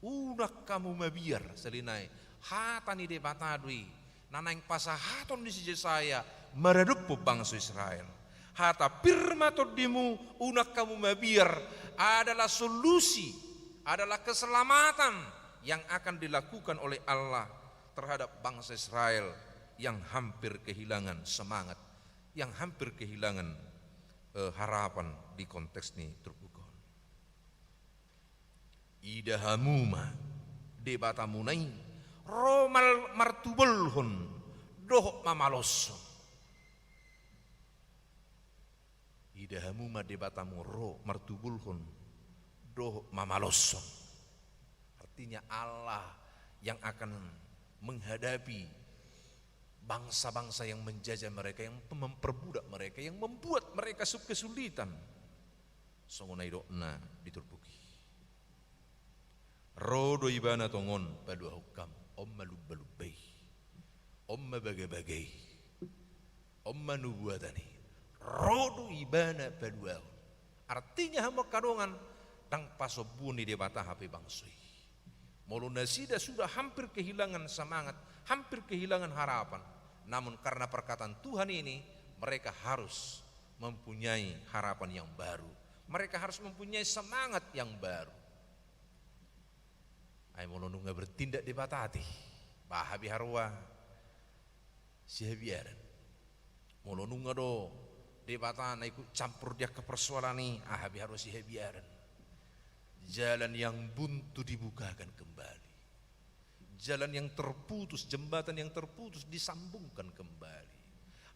unang hamu mabiar. Sala nai, hata ni Debata do i na naeng pasahaton ni si Jesaya maradophon bangso Israel. Hata pir ma tondimu, unang hamu mabiar adalah solusi, adalah keselamatan yang akan dilakukan oleh Allah terhadap bangsa Israel yang hampir kehilangan semangat, yang hampir kehilangan, eh, harapan di konteks ni turpuk on. Ida hamu ma Debatamuna i ro mal-, martubolhon dohot mamaloshon. Ida hamu ma Debatamu ro martubolhon dohot mamaloshon. Artinya Allah yang akan menghadapi bangsa-bangsa yang menjajah mereka, yang memperbudak mereka, yang membuat mereka su-, kesulitan. Songon na idokna di turpuk i. Ro do ibana tongon paluahon hamu. On ma lumba-lumba i. On ma bagabaga i. On ma nubuatan i. Ro do ibana paluahon. Artinya hamu angka dongan, ndang pasombuon ni Debata hape bangso i. Molo nasida sudah hampir kehilangan semangat, hampir kehilangan harapan, namun karena perkataan Tuhan ini, mereka harus mempunyai harapan yang baru. Mereka harus mempunyai semangat yang baru. Ai molo nunga bertindak Debata, ate, baha be haroa sihabiaran. Molo nunga do Debata na ikut campur di angka persoalan i, aha be haroa sihabiaran. Jalan yang buntu dibukakan kembali. Jalan yang terputus, jembatan yang terputus disambungkan kembali.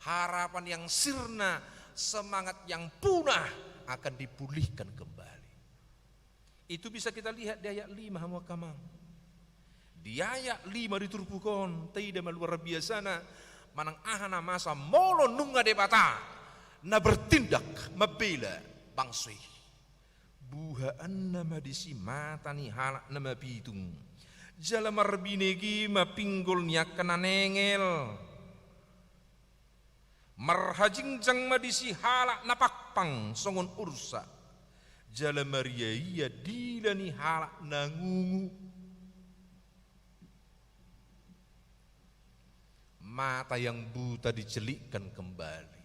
Harapan yang sirna, semangat yang punah akan dipulihkan kembali. Itu bisa kita lihat di ayat lima, hamu angka amang. Di ayat lima di turpuk on, taida ma luar biasana, manang aha na masa molo nunga Debata na bertindak mambela bangso i. Buhaanna ma disi mata ni halak na mapitung. Jala marbinege ma pinggol ni angka na nengel. Marhajingjang ma disi halak na pangpang songon ursa, jala mariaia dila ni halak na ngungu. Mata yang buta dicelikkan kembali,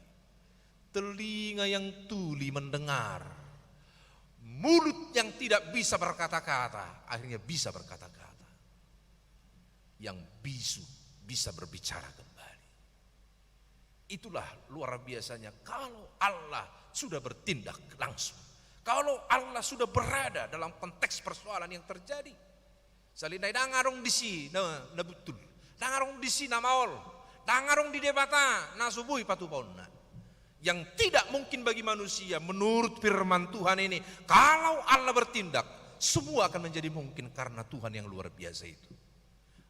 telinga yang tuli mendengar, mulut yang tidak bisa berkata-kata akhirnya bisa berkata-kata, yang bisu bisa berbicara kembali. Itulah luar biasanya kalau Allah sudah bertindak langsung. Kalau Allah sudah berada dalam konteks persoalan yang terjadi. Sahali nai ndang adong disi na, na buntul. Ndang adong disi na maol. Ndang adong di Debata na so boi patupaonna. Yang tidak mungkin bagi manusia, menurut firman Tuhan ini, kalau Allah bertindak, semua akan menjadi mungkin karena Tuhan yang luar biasa itu.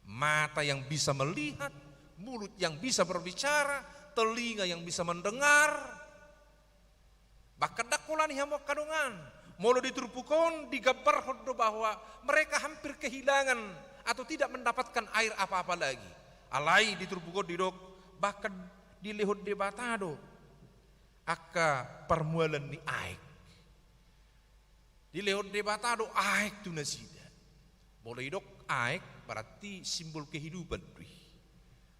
Mata yang bisa melihat, mulut yang bisa berbicara, telinga yang bisa mendengar. Bahkan ndang holan i, hamu angka dongan. Molo di turpuk on digambarhon do bahwa mereka hampir kehilangan atau tidak mendapatkan air apa-apa lagi. Alai di turpuk on didok, bahkan dilehon Debata do angka parmualan ni aek. Dilehon Debata do aek tu nasida. Molo didok aek berarti simbol kehidupan do i.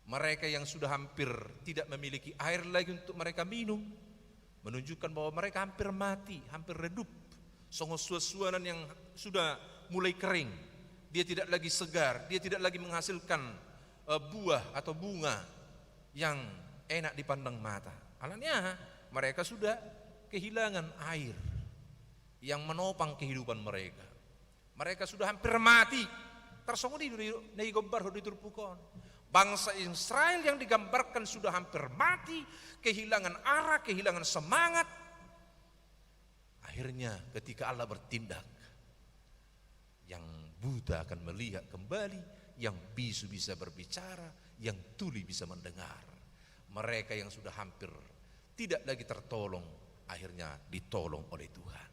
Mereka yang sudah hampir tidak memiliki air lagi untuk mereka minum, menunjukkan bahwa mereka hampir mati, hampir redup. Songon suan-suanan yang sudah mulai kering. Dia tidak lagi segar, dia tidak lagi menghasilkan, eh, buah atau bunga yang enak dipandang mata. Alani aha? Mereka sudah kehilangan air yang menopang kehidupan mereka. Mereka sudah hampir mati. Tarsongon i do na digambarhon di turpuk on. Bangsa Israel yang digambarkan sudah hampir mati, kehilangan arah, kehilangan semangat. Akhirnya ketika Allah bertindak, yang buta akan melihat kembali, yang bisu bisa berbicara, yang tuli bisa mendengar. Mereka yang sudah hampir tidak lagi tertolong, akhirnya ditolong oleh Tuhan.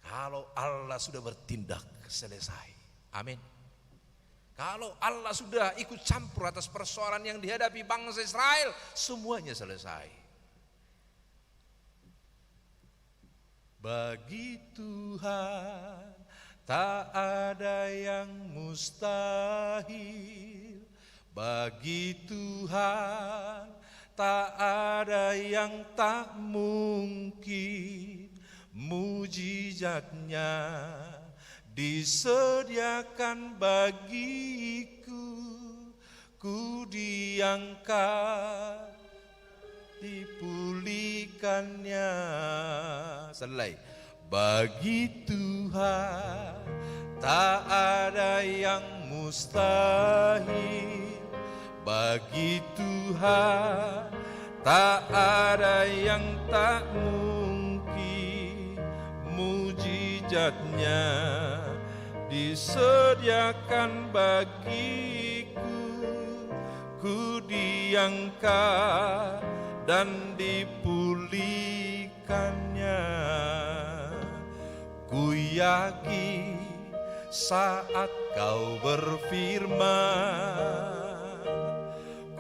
Kalau Allah sudah bertindak, selesai. Amin. Kalau Allah sudah ikut campur atas persoalan yang dihadapi bangsa Israel, semuanya selesai. Bagi Tuhan tak ada yang mustahil. Bagi Tuhan tak ada yang tak mungkin. Mujizat-Nya disediakan bagiku. Ku diangkat, dipulihkan-Nya. Sahali lagi. Bagi Tuhan tak ada yang mustahil. Bagi Tuhan tak ada yang tak mungkin. Mujizat-Nya disediakan bagiku. Ku diangkat dan dipulihkan-Nya. Ku Yakin saat kau berfirman,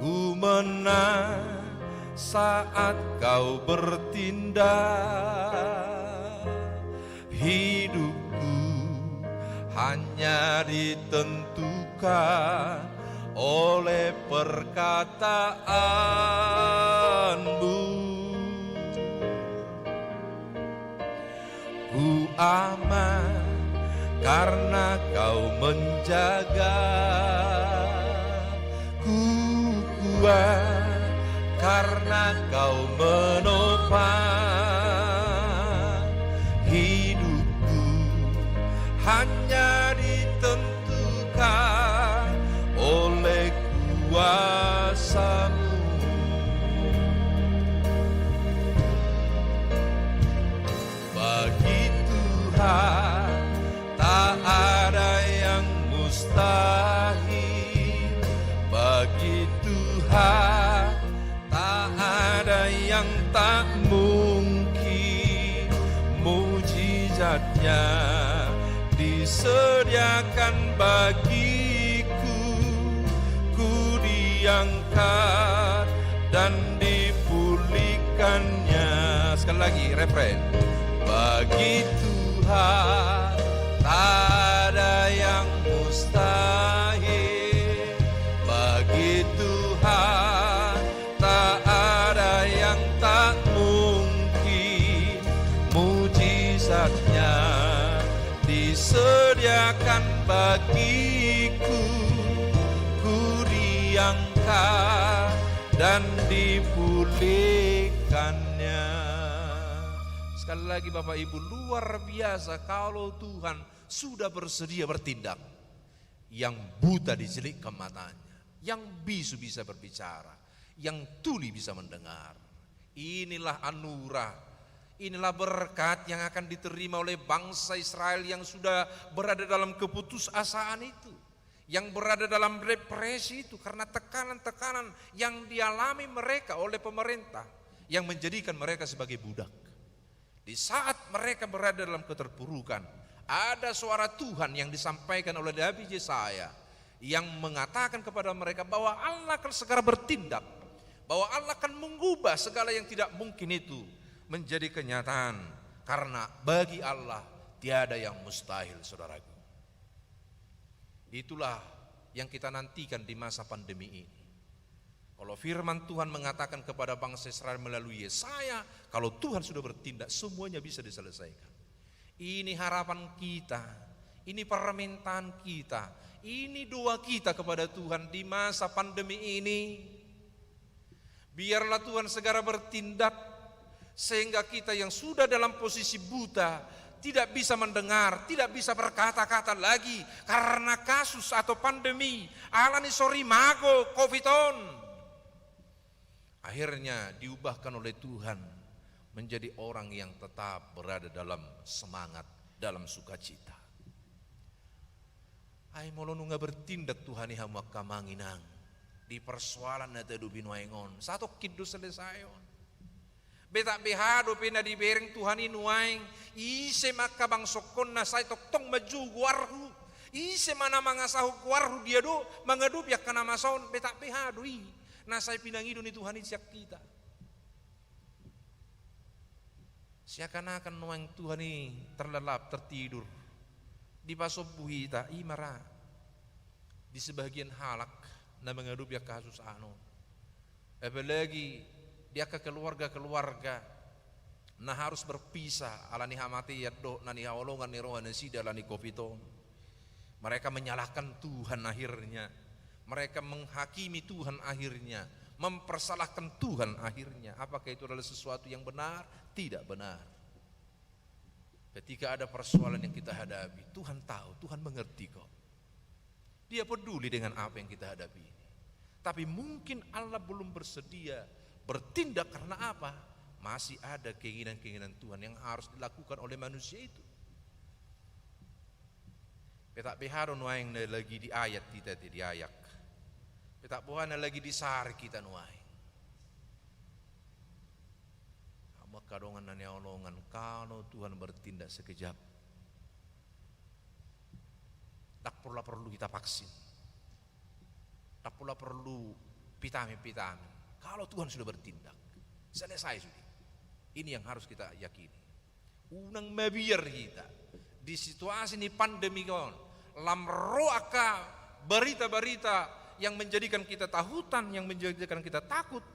ku menang saat kau bertindak. Hidupku hanya ditentukan oleh perkataanmu. Ku aman karena kau menjaga. Ku kuat karena kau menopang. Hidupku hanya ditentukan oleh kuasamu. Bagi Tuhan tak ada yang mustahil. Bagi Tuhan tak ada yang tak mungkin. Mujizatnya disediakan bagiku. Ku diangkat dan dipulihkannya. Sekali lagi, refren. Bagi Tuhan tak ada yang mustahil. Bagi Tuhan tak ada yang tak mungkin. Mujizatnya disediakan bagiku. Ku diangkat dan dipulihkannya. Sekali lagi, Bapak Ibu, luar biasa kalau Tuhan sudah bersedia bertindak. Yang buta dijelekkan matanya, yang bisu bisa berbicara, yang tuli bisa mendengar. Inilah anugerah, inilah berkat yang akan diterima oleh bangsa Israel yang sudah berada dalam keputusasaan itu, yang berada dalam depresi itu karena tekanan-tekanan yang dialami mereka oleh pemerintah yang menjadikan mereka sebagai budak. Di saat mereka berada dalam keterpurukan, ada suara Tuhan yang disampaikan oleh Nabi Yesaya yang mengatakan kepada mereka bahwa Allah akan segera bertindak, bahwa Allah akan mengubah segala yang tidak mungkin itu menjadi kenyataan, karena bagi Allah tiada yang mustahil, saudaraku. Itulah yang kita nantikan di masa pandemi ini. Kalau firman Tuhan mengatakan kepada bangsa Israel melalui Yesaya, kalau Tuhan sudah bertindak, semuanya bisa diselesaikan. Ini harapan kita, ini permintaan kita, ini doa kita kepada Tuhan di masa pandemi ini. Biarlah Tuhan segera bertindak, sehingga kita yang sudah dalam posisi buta, tidak bisa mendengar, tidak bisa berkata-kata lagi karena kasus atau pandemi, alani so rimago covid on. Akhirnya diubahkan oleh Tuhan menjadi orang yang tetap berada dalam semangat, dalam sukacita. Ai molo nunga bertindak Tuhan i, hamu angka amang inang, di persoalan na tahadopi nuaeng on, satongkin do selesai on. Betak beha dope na dibereng Tuhan i nuaeng, ise ma angka bangsokkon na sai tongtong manjou goarhu, ise ma na mangasahon goarhu, dia do mangadopi angka na masa on, betak beha do i na sai pinangido ni Tuhan i sian hita. Seakan-akan nuaeng Tuhan i terlelap, tertidur. Dipasombu hita, i ma ra di sebagian halak na mangadopi angka hasusaan on. Apalagi di angka keluarga-keluarga na harus berpisah alani hamatean dohot na nihaholongan ni roha nasida alani covid on. Mereka menyalahkan Tuhan akhirnya. Mereka menghakimi Tuhan akhirnya. Mempersalahkan Tuhan akhirnya. Apakah itu adalah sesuatu yang benar? Tidak benar. Ketika ada persoalan yang kita hadapi, Tuhan tahu, Tuhan mengerti kok. Dia peduli dengan apa yang kita hadapi ini. Tapi mungkin Allah belum bersedia bertindak karena apa? Masih ada keinginan-keinginan Tuhan yang harus dilakukan oleh manusia itu. Petak beha do nuaeng na lagi diayat hita te, diayak. Petak boha na lagi disarik hita nuaeng. Hamu angka dongan na nihaholongan, kalau Tuhan bertindak sekejap, Ndang pola perlu hita vaksin. Ndang pola perlu vitamin-vitamin. Kalau Tuhan sudah bertindak, selesai sudah. Ini yang harus kita yakini. Unang mabiar hita di situasi ni pandemi on, lam ro angka barita-barita yang menjadikan kita takutan, yang menjadikan kita takut,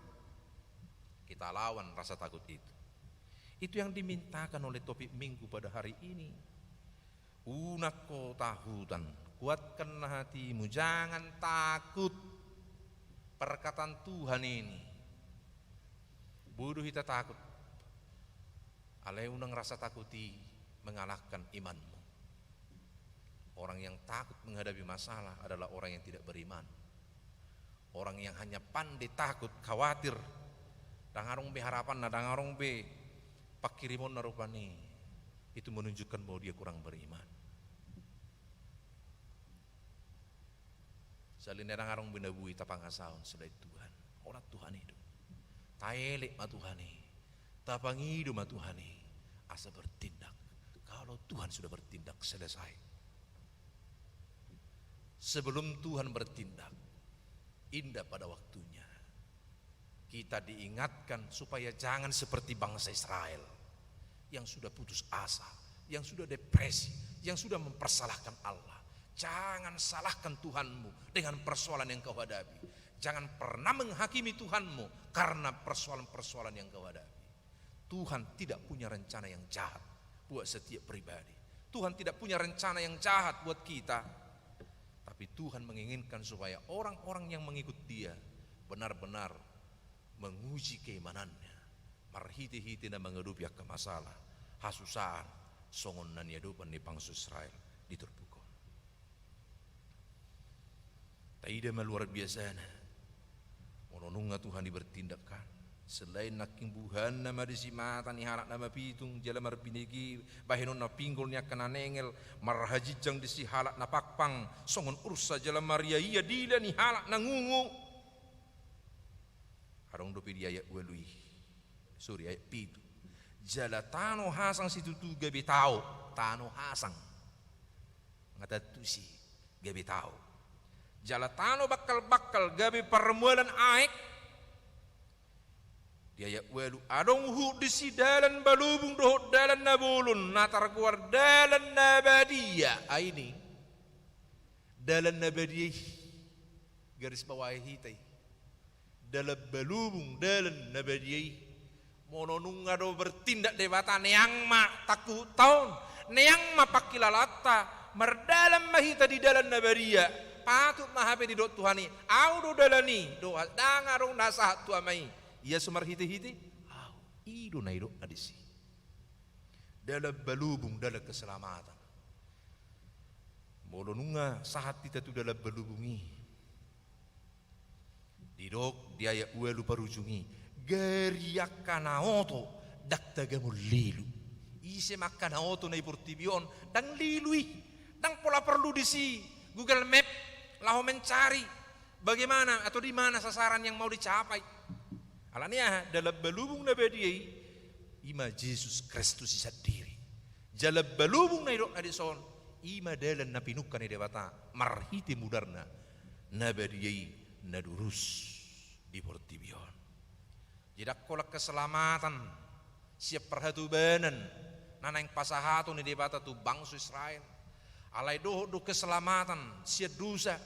kita lawan rasa takut itu. Itu yang dimintakan oleh topik minggu pada hari ini. Unang ho takutan, kuatkanlah hatimu, jangan takut. Perkataan Tuhan ini. Boi do hita takut. Alai unang rasa takut i mengalahkan imanmu. Orang yang takut menghadapi masalah adalah orang yang tidak beriman. Orang yang hanya pandai takut, khawatir, ndang adong be harapanna, ndang adong be panghirimonna rupani, itu menunjukkan bahwa dia kurang beriman. Sahali nai ndang adong be na boi tapangasahon selain Tuhan. Holan Tuhan i do. Taelek ma Tuhan i. Tapangido ma Tuhan i. Asa bertindak. Kalau Tuhan sudah bertindak, selesai. Sebelum Tuhan bertindak, indah pada waktunya. Kita diingatkan supaya jangan seperti bangsa Israel yang sudah putus asa, yang sudah depresi, yang sudah mempersalahkan Allah. Jangan salahkan Tuhanmu dengan persoalan yang kau hadapi. Jangan pernah menghakimi Tuhanmu karena persoalan-persoalan yang kau hadapi. Tuhan tidak punya rencana yang jahat buat setiap pribadi. Tuhan tidak punya rencana yang jahat buat kita. Tapi Tuhan menginginkan supaya orang-orang yang mengikut Dia benar-benar menguji keimanannya marhite-hite na mangadopi angka masalah, hasusaan, songon na niadopan ni bangso Israel di turpuk on. Taida ma luar biasana. Molo nunga Tuhan i bertindak kan. Selain nangkin buhanna ma disi mata ni halak na mapitung, jala marbinege, bahenonna pinggol ni angka na nengel, marhajinjang disi halak na pangpang, songon ursa jala mariaia dila ni halak na ngungu. Adong dope di ayat ualu i. Sorry, ayat pitu. Jala tano hasang situtu gabe tao, tano hasang. Nga tantu si gabe tao. Jala tano bangkal-bangkal gabe parmualan aek. Di ayat ualu, adong huhut disi dalan balubung dohot dalan na bolon, na targoar dalan na badia. Ai ni dalan na badia i. Garis bawahi hita i. Dalan balubung, dalan na badia i. Molo nunga do bertindak Debata, neang ma tangkuhutta on, neang ma pangkilalaanta, mardalan ma hita di dalan na badia. Patut ma hape didok Tuhan i, au do dalan i, dohot ndang adong na sahat tu Ama i. Ia so marhite-hite au. I do na nidokna disi. Dalan balubung, dalan keselamatan. Molo nunga sahat hita tu dalan balubung i, didok di ayat ualu parujung i, gari angka na oto ndang tagamon lilu. Ise ma angka na oto na di portibi on? Ndang lilu i. Ndang pola porlu disi Google Map laho mencari bagaimana atau di mana sasaran yang mau dicapai. Alani aha? Dalan balubung na badia i, i ma Jesus Kristus i sandiri. Dalan balubung na nidokna dison, i ma dalan na pinungka ni Debata marhite mudarna na badia i, na durus di portibi on. Jadi ndang holan keselamatan sian parhatobanan na naeng pasahaton ni Debata tu bangso Israel. Alai dohot do keselamatan sian dosa,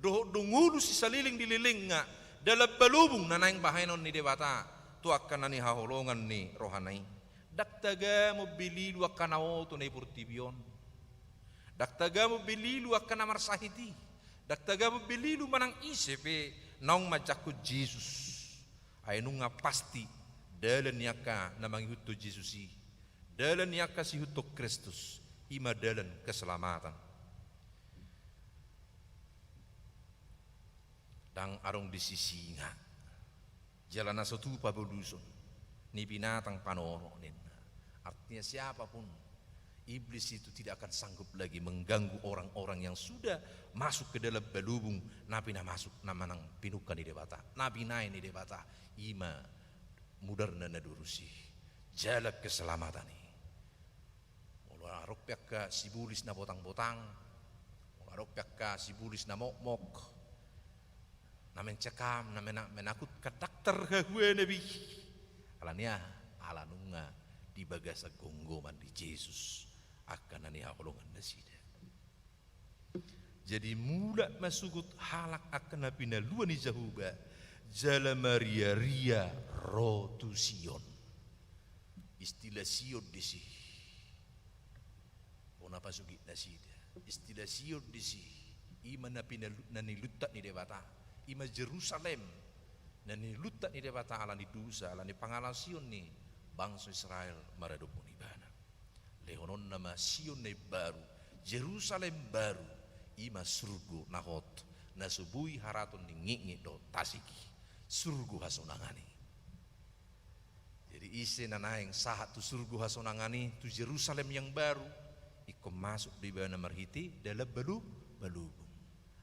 dohot do ngolu sisaliling di lelengna, dalan balubung na naeng bahenon ni Debata tu angka na nihaholongan ni rohana i. Ndang tagamon be lilu angka na oto na di portibi on. Ndang tagamon be lilu angka na marsahit i. Ndang tagamon be lilu manang ise pe naung manjangkon Jesus. Ai nunga pasti dalan ni angka na mangihuthon Jesus i, dalan ni angka siihuthon Kristus, i ma dalan keselamatan. Ndang adong disi singa, jala na so tupa boluson ni binatang panorok ninna. Artinya siapapun, iblis itu tidak akan sanggup lagi mengganggu orang-orang yang sudah masuk ke dalam balubung, na pinamasuk, na manang pinungka ni Debata, na binahen ni Debata, i ma mudarna na durus i, jalan keselamatan i. Molo adong pe angka sibolis na botang-botang, molo Ro pe angka sibolis na mokmok, na mencekam, na mena-, menakutkan, ndang tarhahuana be. Alani aha? Ala nunga di bagasan gomgoman ni Jesus angka na nihaholongan nasida. Jadi mulak ma sogot halak angka na pinalua ni Jahowa, jala mariaria ro tu Sion. Istilah Sion disi bona pasogit nasida. Istilah Sion disi, i ma na pinalu-, na niluntak ni Debata. I ma Jerusalem na niluntak ni Debata ala ni dosa, ala ni pangalaosion ni bangso Israel maradophon Ibana. Lehononna ma Sion na imbaru, Jerusalem baru, i ma surgo na hot, na so boi haraton ni ngitngit dohot tasik i, surgo hasonangan i. Jadi ise na naeng sahat tu surgo hasonangan i, tu Jerusalem yang baru, ingkon masuk do ibana marhite dalan balu-, balubung.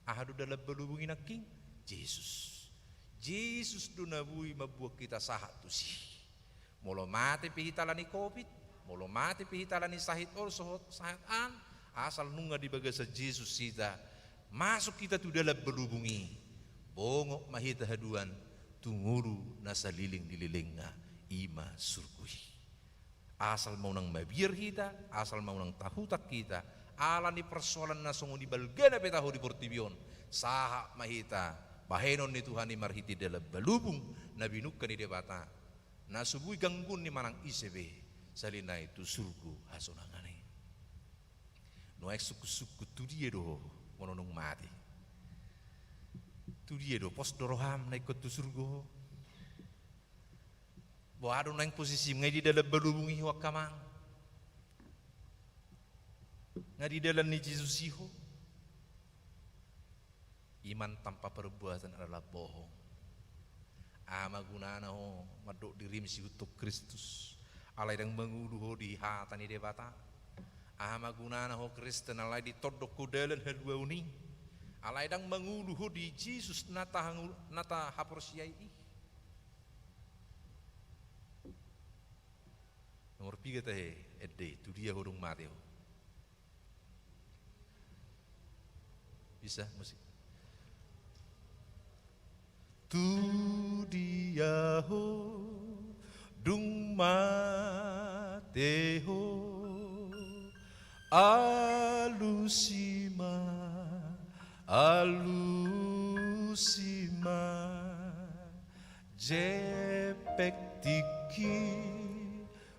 Aha do dalan balubung i nangkin? Jesus. Jesus do na boi mamboan hita sahat tusi. Molo mate pe hita ala ni covid, molo mate pe hita ala ni sahit on, sohot sahit an, asal nunga di bagasan Jesus hita, masuk hita tu dalan balubung i, bongot ma hita haduan tu ngolu na saleleng ni lelengna, i ma surgo i. Asal ma unang mabiar hita, asal ma unang tahutak hita ala ni parsoalan na songon i balgana pe taho di portibi on, sahat ma hita bahenon ni Tuhan i marhite dalan balubung na binungka ni Debata, na so boi gangguon ni manang ise be, sahali nai tu surgo hasonangan i. Nuaeng sungkun-sungkun, tu dia do ho molo dung mate? Tu dia do, pos do roham na ingkon tu surgo ho? Boha do naeng posisim? Nga di dalan balubung i ho angka amang? Nga di dalan ni Jesus i ho? Iman tanpa perbuatan adalah bohong. Aha ma gunana ho mandok dirim siihuthon Kristus, alai ndang mangolu ho di hata ni Debata? Aha ma gunana ho Kristen, alai ditondong ho dalan haluaon i, alai ndang mangolu ho di Jesus na tahangu-, na tahaporseai i? Nomor piga tahe ende, tu dia ho dung mate ho? Bisa musik. Tu dia ho dung mate ho? Alusi ma, alusi ma. Jempek tingki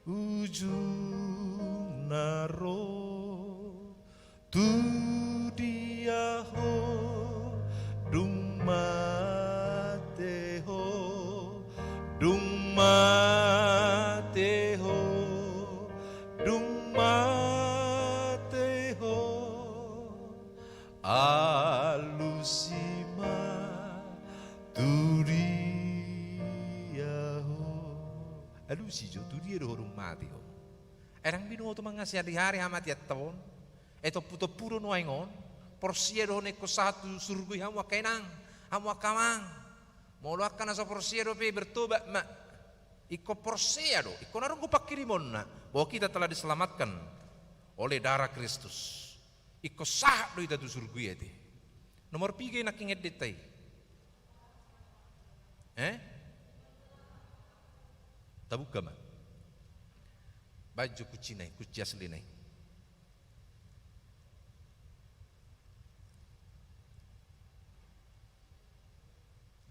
ujungna ro. Tu dia ho dung mate ho, dung mate ho, dung mate ho? Alusi ma, tu dia ho? Alusi jo, tu dia do ho dung mate ho? Ai ndang binoto ma nga sihari-hari hamateanta on? Ai tompu-tompu do nuaeng on? Porsea do ho na ingkon sahat tu surgo i hamu angka inang, hamu angka amang? Molo angka na so porsea dope, bertobat ma. Ingkon porsea do, ingkon adong do pangkirimonna, bahwa kita telah diselamatkan oleh darah Kristus. Ingkon sahat do hita tu surgo i ate. Nomor piga i nangkin endenta i? Eh? Tabuka ma. Baen jo kuncina i, kunci aslina i.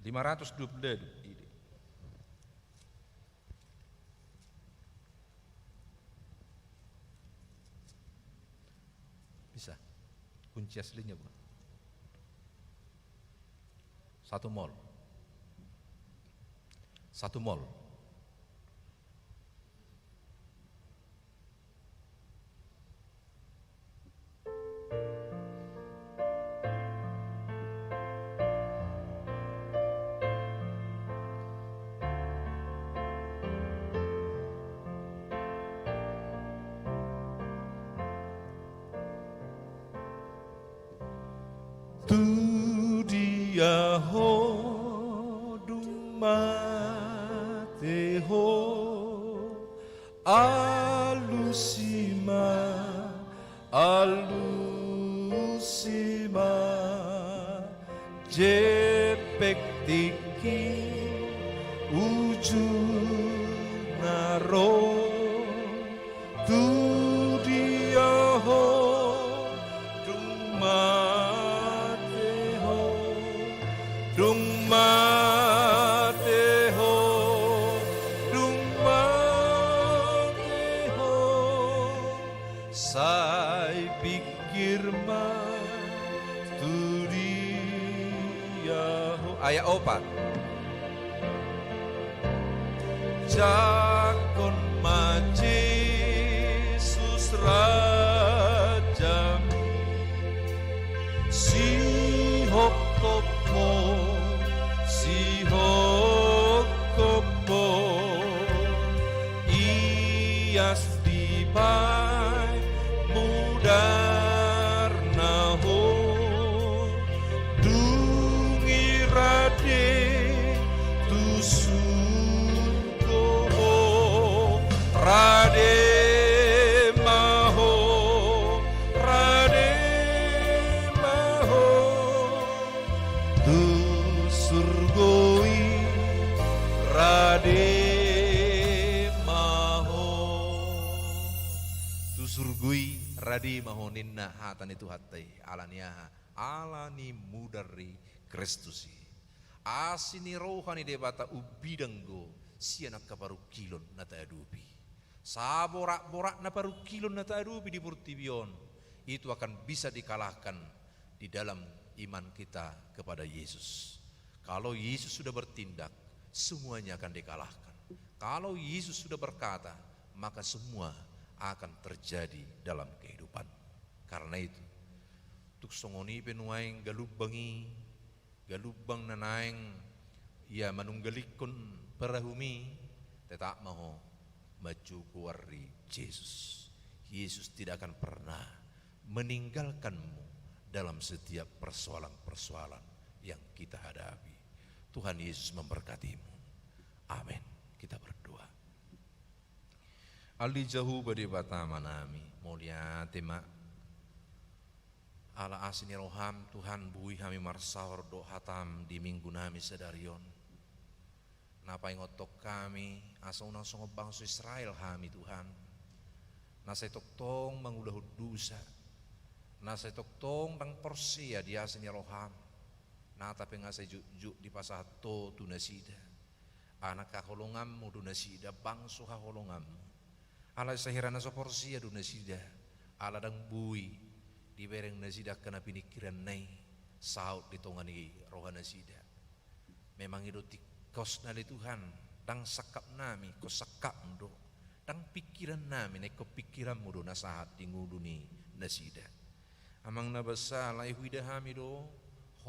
Lima ratus dua puluh dua. Bisa. Kunci aslinya, Bro. Satu mol. Satu mol. Tu dia ho dung mate ho? Alusi ma, alusi Sima jempek tingki ujungna ro tu dia ho, dung mate ho, dung mate ho, dung mate ho. Sai pingkir ma tu dia ho. Ayat opat. Jangkon ma Jesus Rajam, sihophop ho, sihophop ho, ias dibaen mudarna ho, dung i rade tu surgo ho, rade ma ho, rade ma ho. Tu surgo i rade ma ho. Tu surgo i rade ma ho ninna hata ni Tuhanta i. Ala ni aha? Ala ni mudar ni Kristus i. Asi ni roha ni Debata umbidang do sian angka parungkilon na taadopi. Saborat-boratna parungkilon na taadopi di portibi on, itu akan bisa dikalahkan di dalam iman kita kepada Yesus. Kalau Yesus sudah bertindak, semuanya akan dikalahkan. Kalau Yesus sudah berkata, maka semua akan terjadi dalam kehidupan. Karena itu, tung songon i pe nuaeng galumbang i, galumbang na naeng ia manunggalikkon perahum i, tetap ma ho manjuguk ari Jesus. Yesus tidak akan pernah meninggalkanmu dalam setiap persoalan-persoalan yang kita hadapi. Tuhan Yesus memberkatimu. Amin. Kita berdoa. Ale Jahowa Debata Amanami, mauliate ma ala asi ni roham, Tuhan, boi hami marsaor dohot hatam di minggunami sadari on. Na paingothon hami, asa unang songon bangso Israel hami, Tuhan. Na sai tongtong mangulahon dosa. Na sai tongtong ndang porsea di asi ni roham. Nata pe nga sai jotjot dipasahat ho tu nasida. Anak haholonganmu do nasida, bangso haholonganmu. Alai sahira na so porsea do nasida, ala ndang boi dibereng nasida angka na piningkiranna i saut di tonga ni roha nasida. Memang i do tingkosna ale Tuhan, ndang sangkapnami, ingkon sangkapmu do. Ndang pingkirannami, na ingkon pingkiranmu do na sahat di ngolu ni nasida. Amang na basa, alai huida hami do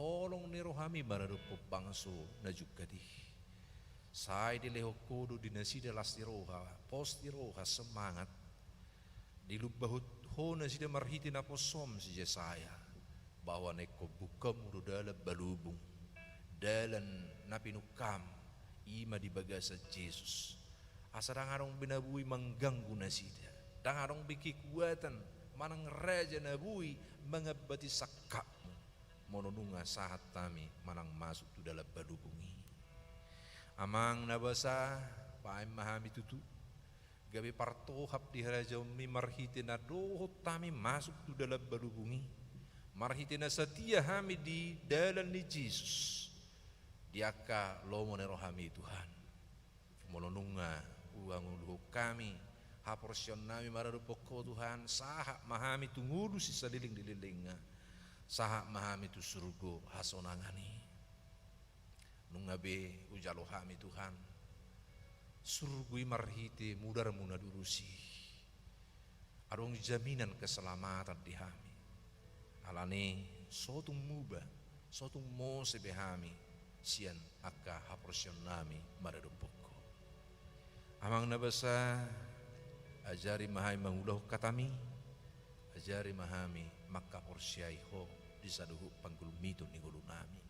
holong ni rohami maradophon bangso na jungkat i. Sai dilehon ho do di nasida las ni roha, pos ni roha, semangat. Dilumbahon ho nasida marhite naposom si Jesaya, bahwa na ingkon bungkaonmu do dalan balubung, dalan na pinungkaam, i ma di bagasan Jesus. Asa ndang adong be na boi mangganggu nasida, ndang adong be kekuatan manang raja na boi mangambati sangkapmu, molo nunga sahat hami manang masuk tu dalan balubung i. Amang na basa, baen ma hami tutu gabe partohap di harajaonmi marhite na dohot hami masuk tu dalan balubung i, marhite na satia hami di dalan ni Jesus, di angka lomo ni rohami, Tuhan. Molo nunga huangoluhon hami haporseaonnami maradophon ho, Tuhan, sahat ma hami tu ngolu sisaleleng ni lelengna, sahat ma hami tu surgo hasonangan i. Nunga be hujalo hami, Tuhan, surgo i marhite mudarmu na durus i. Adong jaminan keselamatan di hami. Alani i, so tung muba, so tung mose be hami sian angka haporseaonnami maradophon ho. Amang na basa, ajari ma hami mangulahon hatami, ajari ma hami mangkaporseai ho di saluhut panggulmiton ni ngolunami.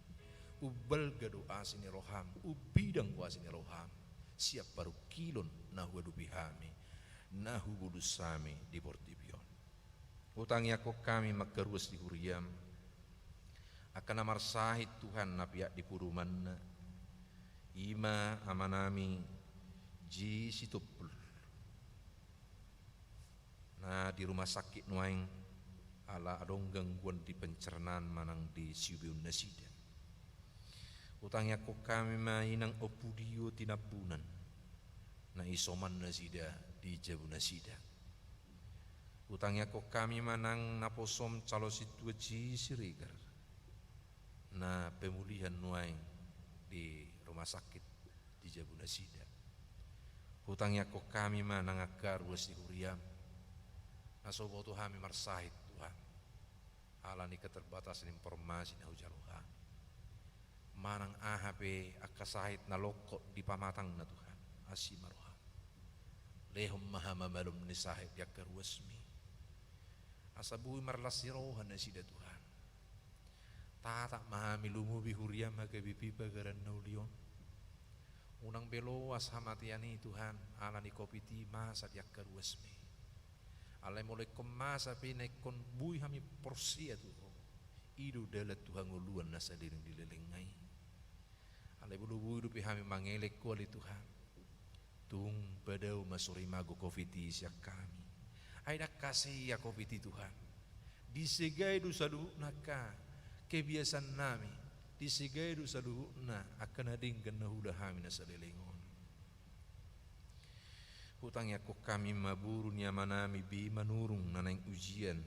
Umbalga do asi ni roham, umbidang do asi ni roham sian parungkilon na huadopi hami, na hubolus hami di portibi on. Hutangiangkon hami ma angka ruas di huriam, angka na marsahit Tuhan na peak di podomanna, i ma amanami Ji Sitompul, na di rumah sakit nuaeng ala adong gangguan di pencernaan manang di siubeon nasida. Hutangiangkon hami ma inang Ompu Dio Tinambunan, na isoman nasida di jabu nasida. Hutangiangkon hami ma nang naposom calo sintua Ji Siregar, na pemulihan nuaeng di rumah sakit di jabu nasida. Hutangiangkon hami ma nang angka ruas di huriam, na so huboto hami marsahit Tuhan, ala ni keterbatasan informasi na hujalo hami. Manang aha pe angka sahit na longkot di pamatangna Tuhan, asi ma roham. Lehon ma hamamalum ni sahit di angka ruasmi, asa boi marlas ni roha nasida Tuhan. Tatap ma hami lumobi huriam H K B P Pagaran na uli on. Unang be loas hamatean i Tuhan, ala ni covid i masa di angka ruasmi. Alai molo ingkon masa pe na ingkon boi hami porsea tu Ho, i do dalan tu hangoluan na saleleng di lelengna i. Alai molo boi dope hami mangelek Ho ale Tuhan, tung padao ma sorimago covid i sian hami. Ai ndang hasea covid i Tuhan. Disegai do saluhutna angka kebiasaan nami, disegai do saluhutna angka na denggan na huula hami na saleleng on. Hutangiangkon hami ma boru ni amanami Bima Nurung na naeng ujian,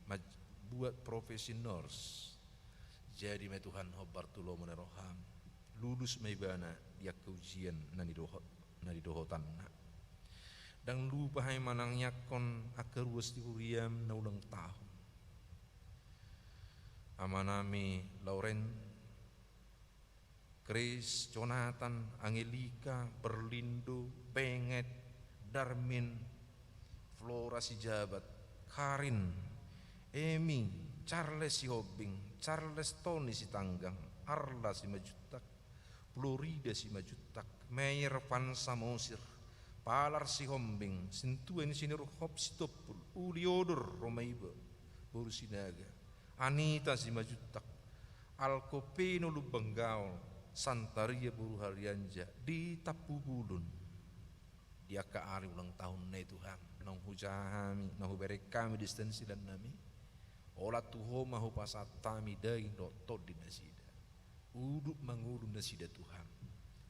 ma-, buat profesi nurse. Jadi ma Tuhan hombar tu lomo ni roham, lulus ma ibana di angka ujian na nidohot, na nidohotanna. Ndang lupa hami manangiangkon angka ruas di huriam na ulang tahun. Amanami Lauren, Chris, Jonathan, Angelika, Berlindo, Benget, Darmin, Flora Sijabat, Karin, Emi, Charles Sihombing, Charles Tony Sitanggang, Arla Simanjuntak, Florida Simanjuntak, Meyer Van Samosir, Palar Sihombing, Sintua Insinyur Hop Sitompul, Uli Odor Romaiba, boru Sinaga, Anita Simanjuntak, Alkopeno Lumban Gaol, Santaria boru Harianja, di Tampubulun. Di angka ari ulang tahunna i Tuhan, naung hujaha hami, naung hubereng hami di sitansilan nami, holan tu Ho ma hupasahat hami daging dohot tondi nasida. Udut ma ngolu nasida Tuhan.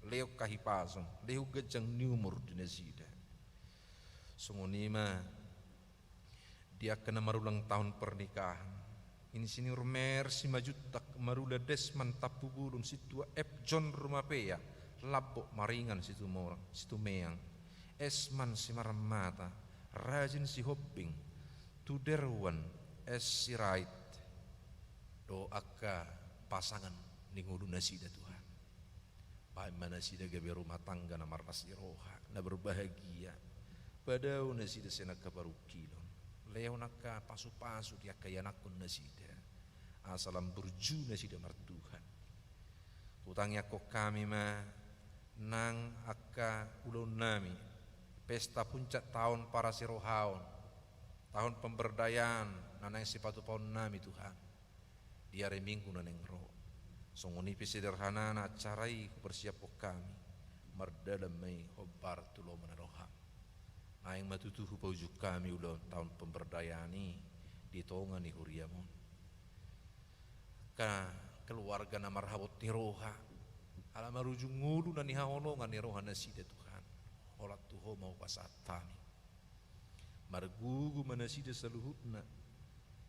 Lehon hahipason, lehon ganjang ni umur di nasida. Songon i ma di angka na marulang tahun pernikahan, Insinyur Mer Simanjuntak, Marula Desman Tampubulun, Sintua F John Rumapea, Lambok Maringan Situmorang, Situmeang, Esman Simarmata, Rajin Sihombing, Tuderwan S Sirait, dohot angka pasangan ni ngolu nasida Tuhan. Baen ma nasida gabe rumah tangga na marlas ni roha, na berbahagia. Padao nasida sian angka parungkilon. Lehon angka pasupasu di angka ianakhon nasida, asa lam burju nasida martuhan. Hutangiangkon hami ma nang angka ulaon nami, pesta puncak tahun parasirohaon, tahun pemberdayaan na naeng sipatupaon nami Tuhan. Di ari Minggu na naeng ro. Songon i pe sederhanana acara i hupersiaphon hami, mardalan ma i hombar tu lomo ni roham. Naeng ma tutu hupaujung hami ulaon tahun pemberdayaan i di tonga ni huriam on. Angka keluarga na marhabot ni roha, ala marujung ngolu na nihaholongan ni roha nasida Tuhan, holan tu Ho ma hupasahat hami. Margogo ma nasida saluhutna,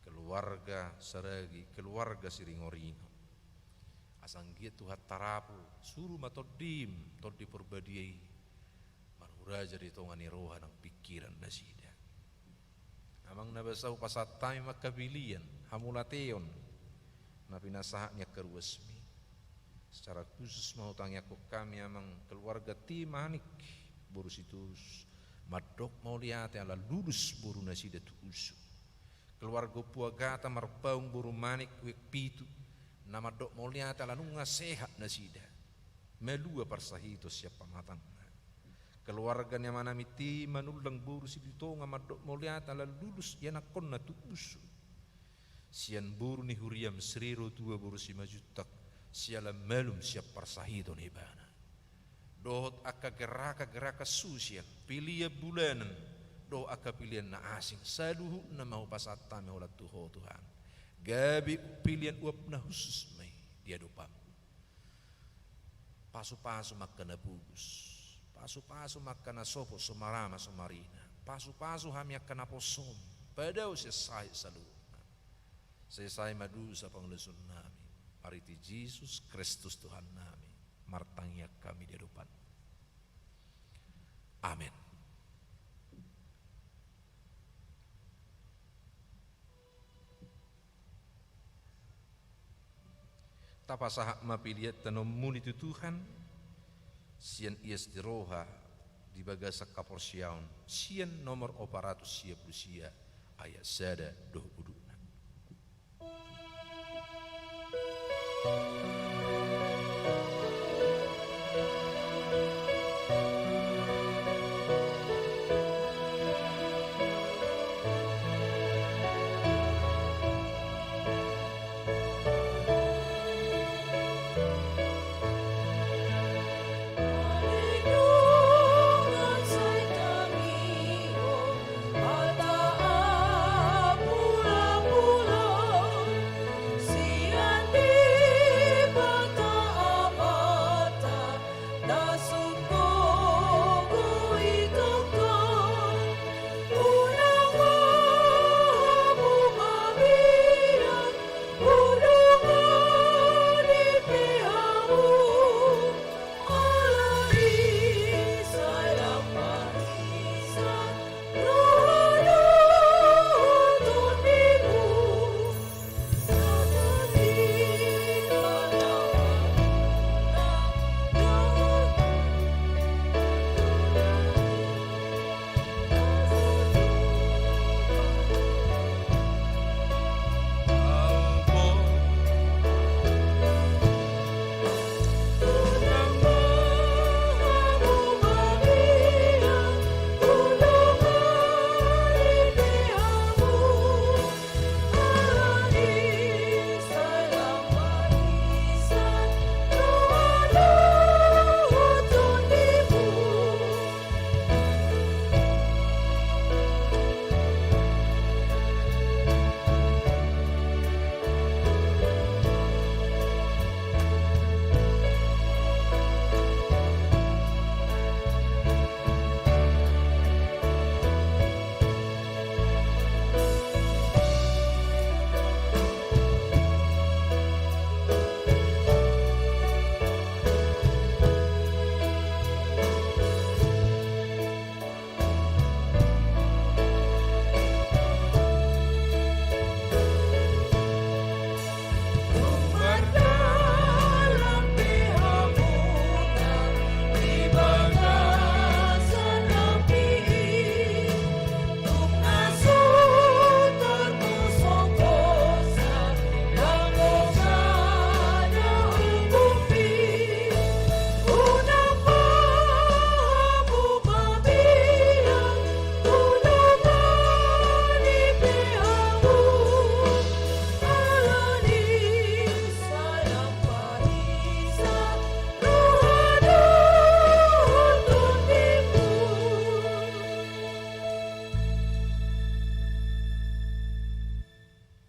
keluarga Saragi, keluarga Siringoringo. Asa anggiat Tuhan tarapul, suru ma Tondim, Tondi Porbadia i, marhuraja di tonga ni roha nang pingkiran nasida. Amang na basa, hupasahat hami ma angka pilian, hamauliateon, na pinasahat ni angka ruasmi. Secara khusus ma hutangiangkon hami, Amang, keluarga Timanik, boru Sitorus, mandok mauliate ala lulus boru nasida tu usu. Keluarga Ompu Agata Marpaung, boru Manik, Wiik Pitu, na mandok mauliate ala nunga sehat nasida, malua parsahiton sian pamatangna. Keluarga ni amanami ti Manullang boru Sidutonga mandok mauliate ala lulus ianakkonna tu Busu. Sian boru ni huriam Sri Rotua boru Simanjuntak, siala malum sian parsahiton ibana. Dohot angka gerakan-gerakan sosial, pilihan bulanan, dohot angka pilihan na asing, saluhutna ma hupasahat hami holan tu Ho Tuhan. Gabe pilihan uap na hushus ma i di adopanMu. Pasu-pasu ma angka na pogos. Pasu-pasu ma angka na sopo, so marama, so marina. Pasu-pasu hami angka naposoM. Padao sian sahit saluhutna. Sai sae ma dosa pangalaosion nami. Marhite Jesus Kristus Tuhan nami, martangiang hami di adopanMu. Amen. Tapasahat ma pilianta na ummuli tu Tuhan, sian ias ni roha di bagasan haporseaon, sian nomor opat ratus sia pulu sia, ayat sada dohot udutna.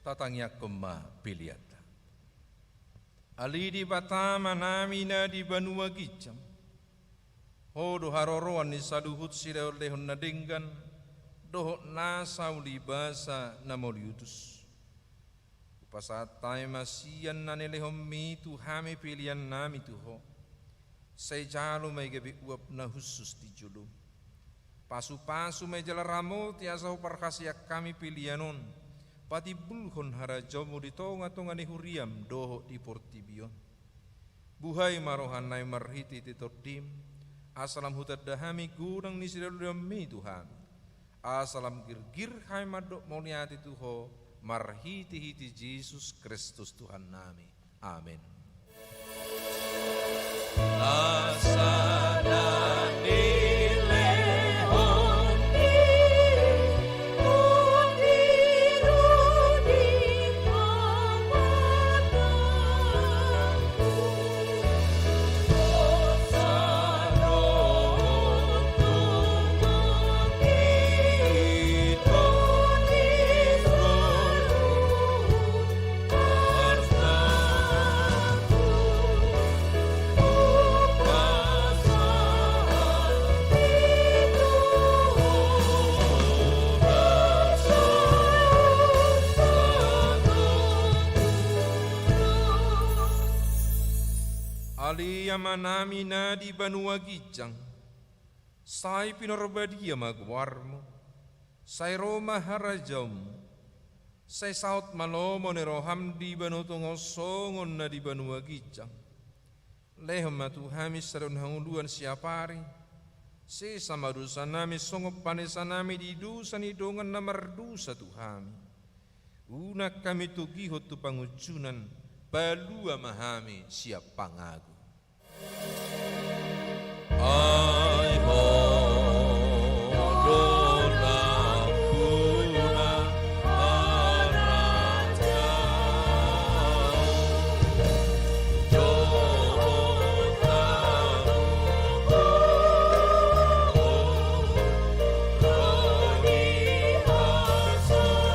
Tatangiangkon ma pilianta. Ale Debata Amanami na di banua ginjang, Ho do haroroan ni saluhut silehonlehon na denggan dohot nasa ulibasa na mauliutus. Hupasahat hami ma sian na nilehonMi tu hami piliannami tu Ho. Sai jalo ma i gabe uap na hushus di joloM. Pasupasu ma i jala ramoti asa huparhaseang hami pilian on patimbulhon harajaonMu di tongatonga ni huriaM dohot di portibi on. Buhai ma rohanami marhitehite TondiM, asa lam hutanda hami godang ni silehonlehonMi tu hami. Asa lam girgir hami mandok mauliate tu Ho, marhitehite Jesus Kristus Tuhannami. Amen. Laksana ni Ale Amanami na di banua ginjang, sai pinarbadia ma goarmu, sai ro ma harajaonmu, sai saut ma lomo ni roham di banua tonga on songon na di banua ginjang. Lehon ma tu hami sadari on hangoluan siapari, sesa ma dosanami songon panesanami di dosa ni dongan na mardosa tu hami. Unang hami togihon tu pangunjunan, palua ma hami sian pangago. Ai Ho do nampuna harajaon, dohot hamu ro di hasangapon.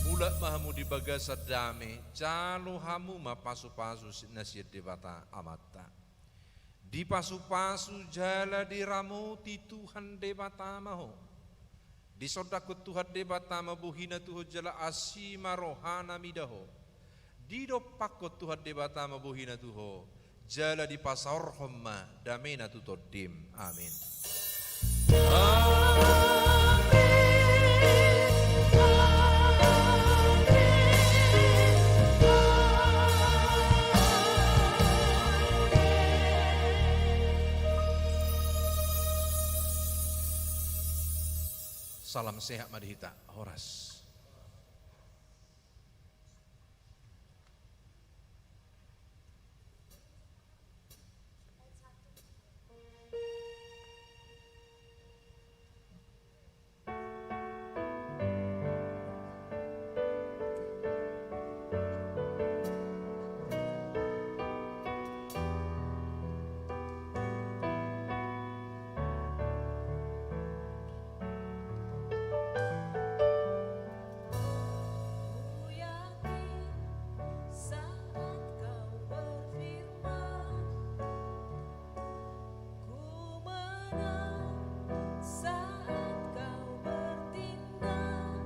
Mulak ma hamu di bagasan dame, jalo hamu ma pasupasu si-, na sian Debata Amanta. Dipasupasu jala diramoti Tuhan Debata ma ho. Disondangkon Tuhan Debata ma bohina tu ho jala asi ma rohana mida ho. Didompakkon Tuhan Debata ma bohina tu ho, jala dipasaorhon ma damena tu tondim. Amin. Amin. Amin. Salam sehat ma di hita, horas.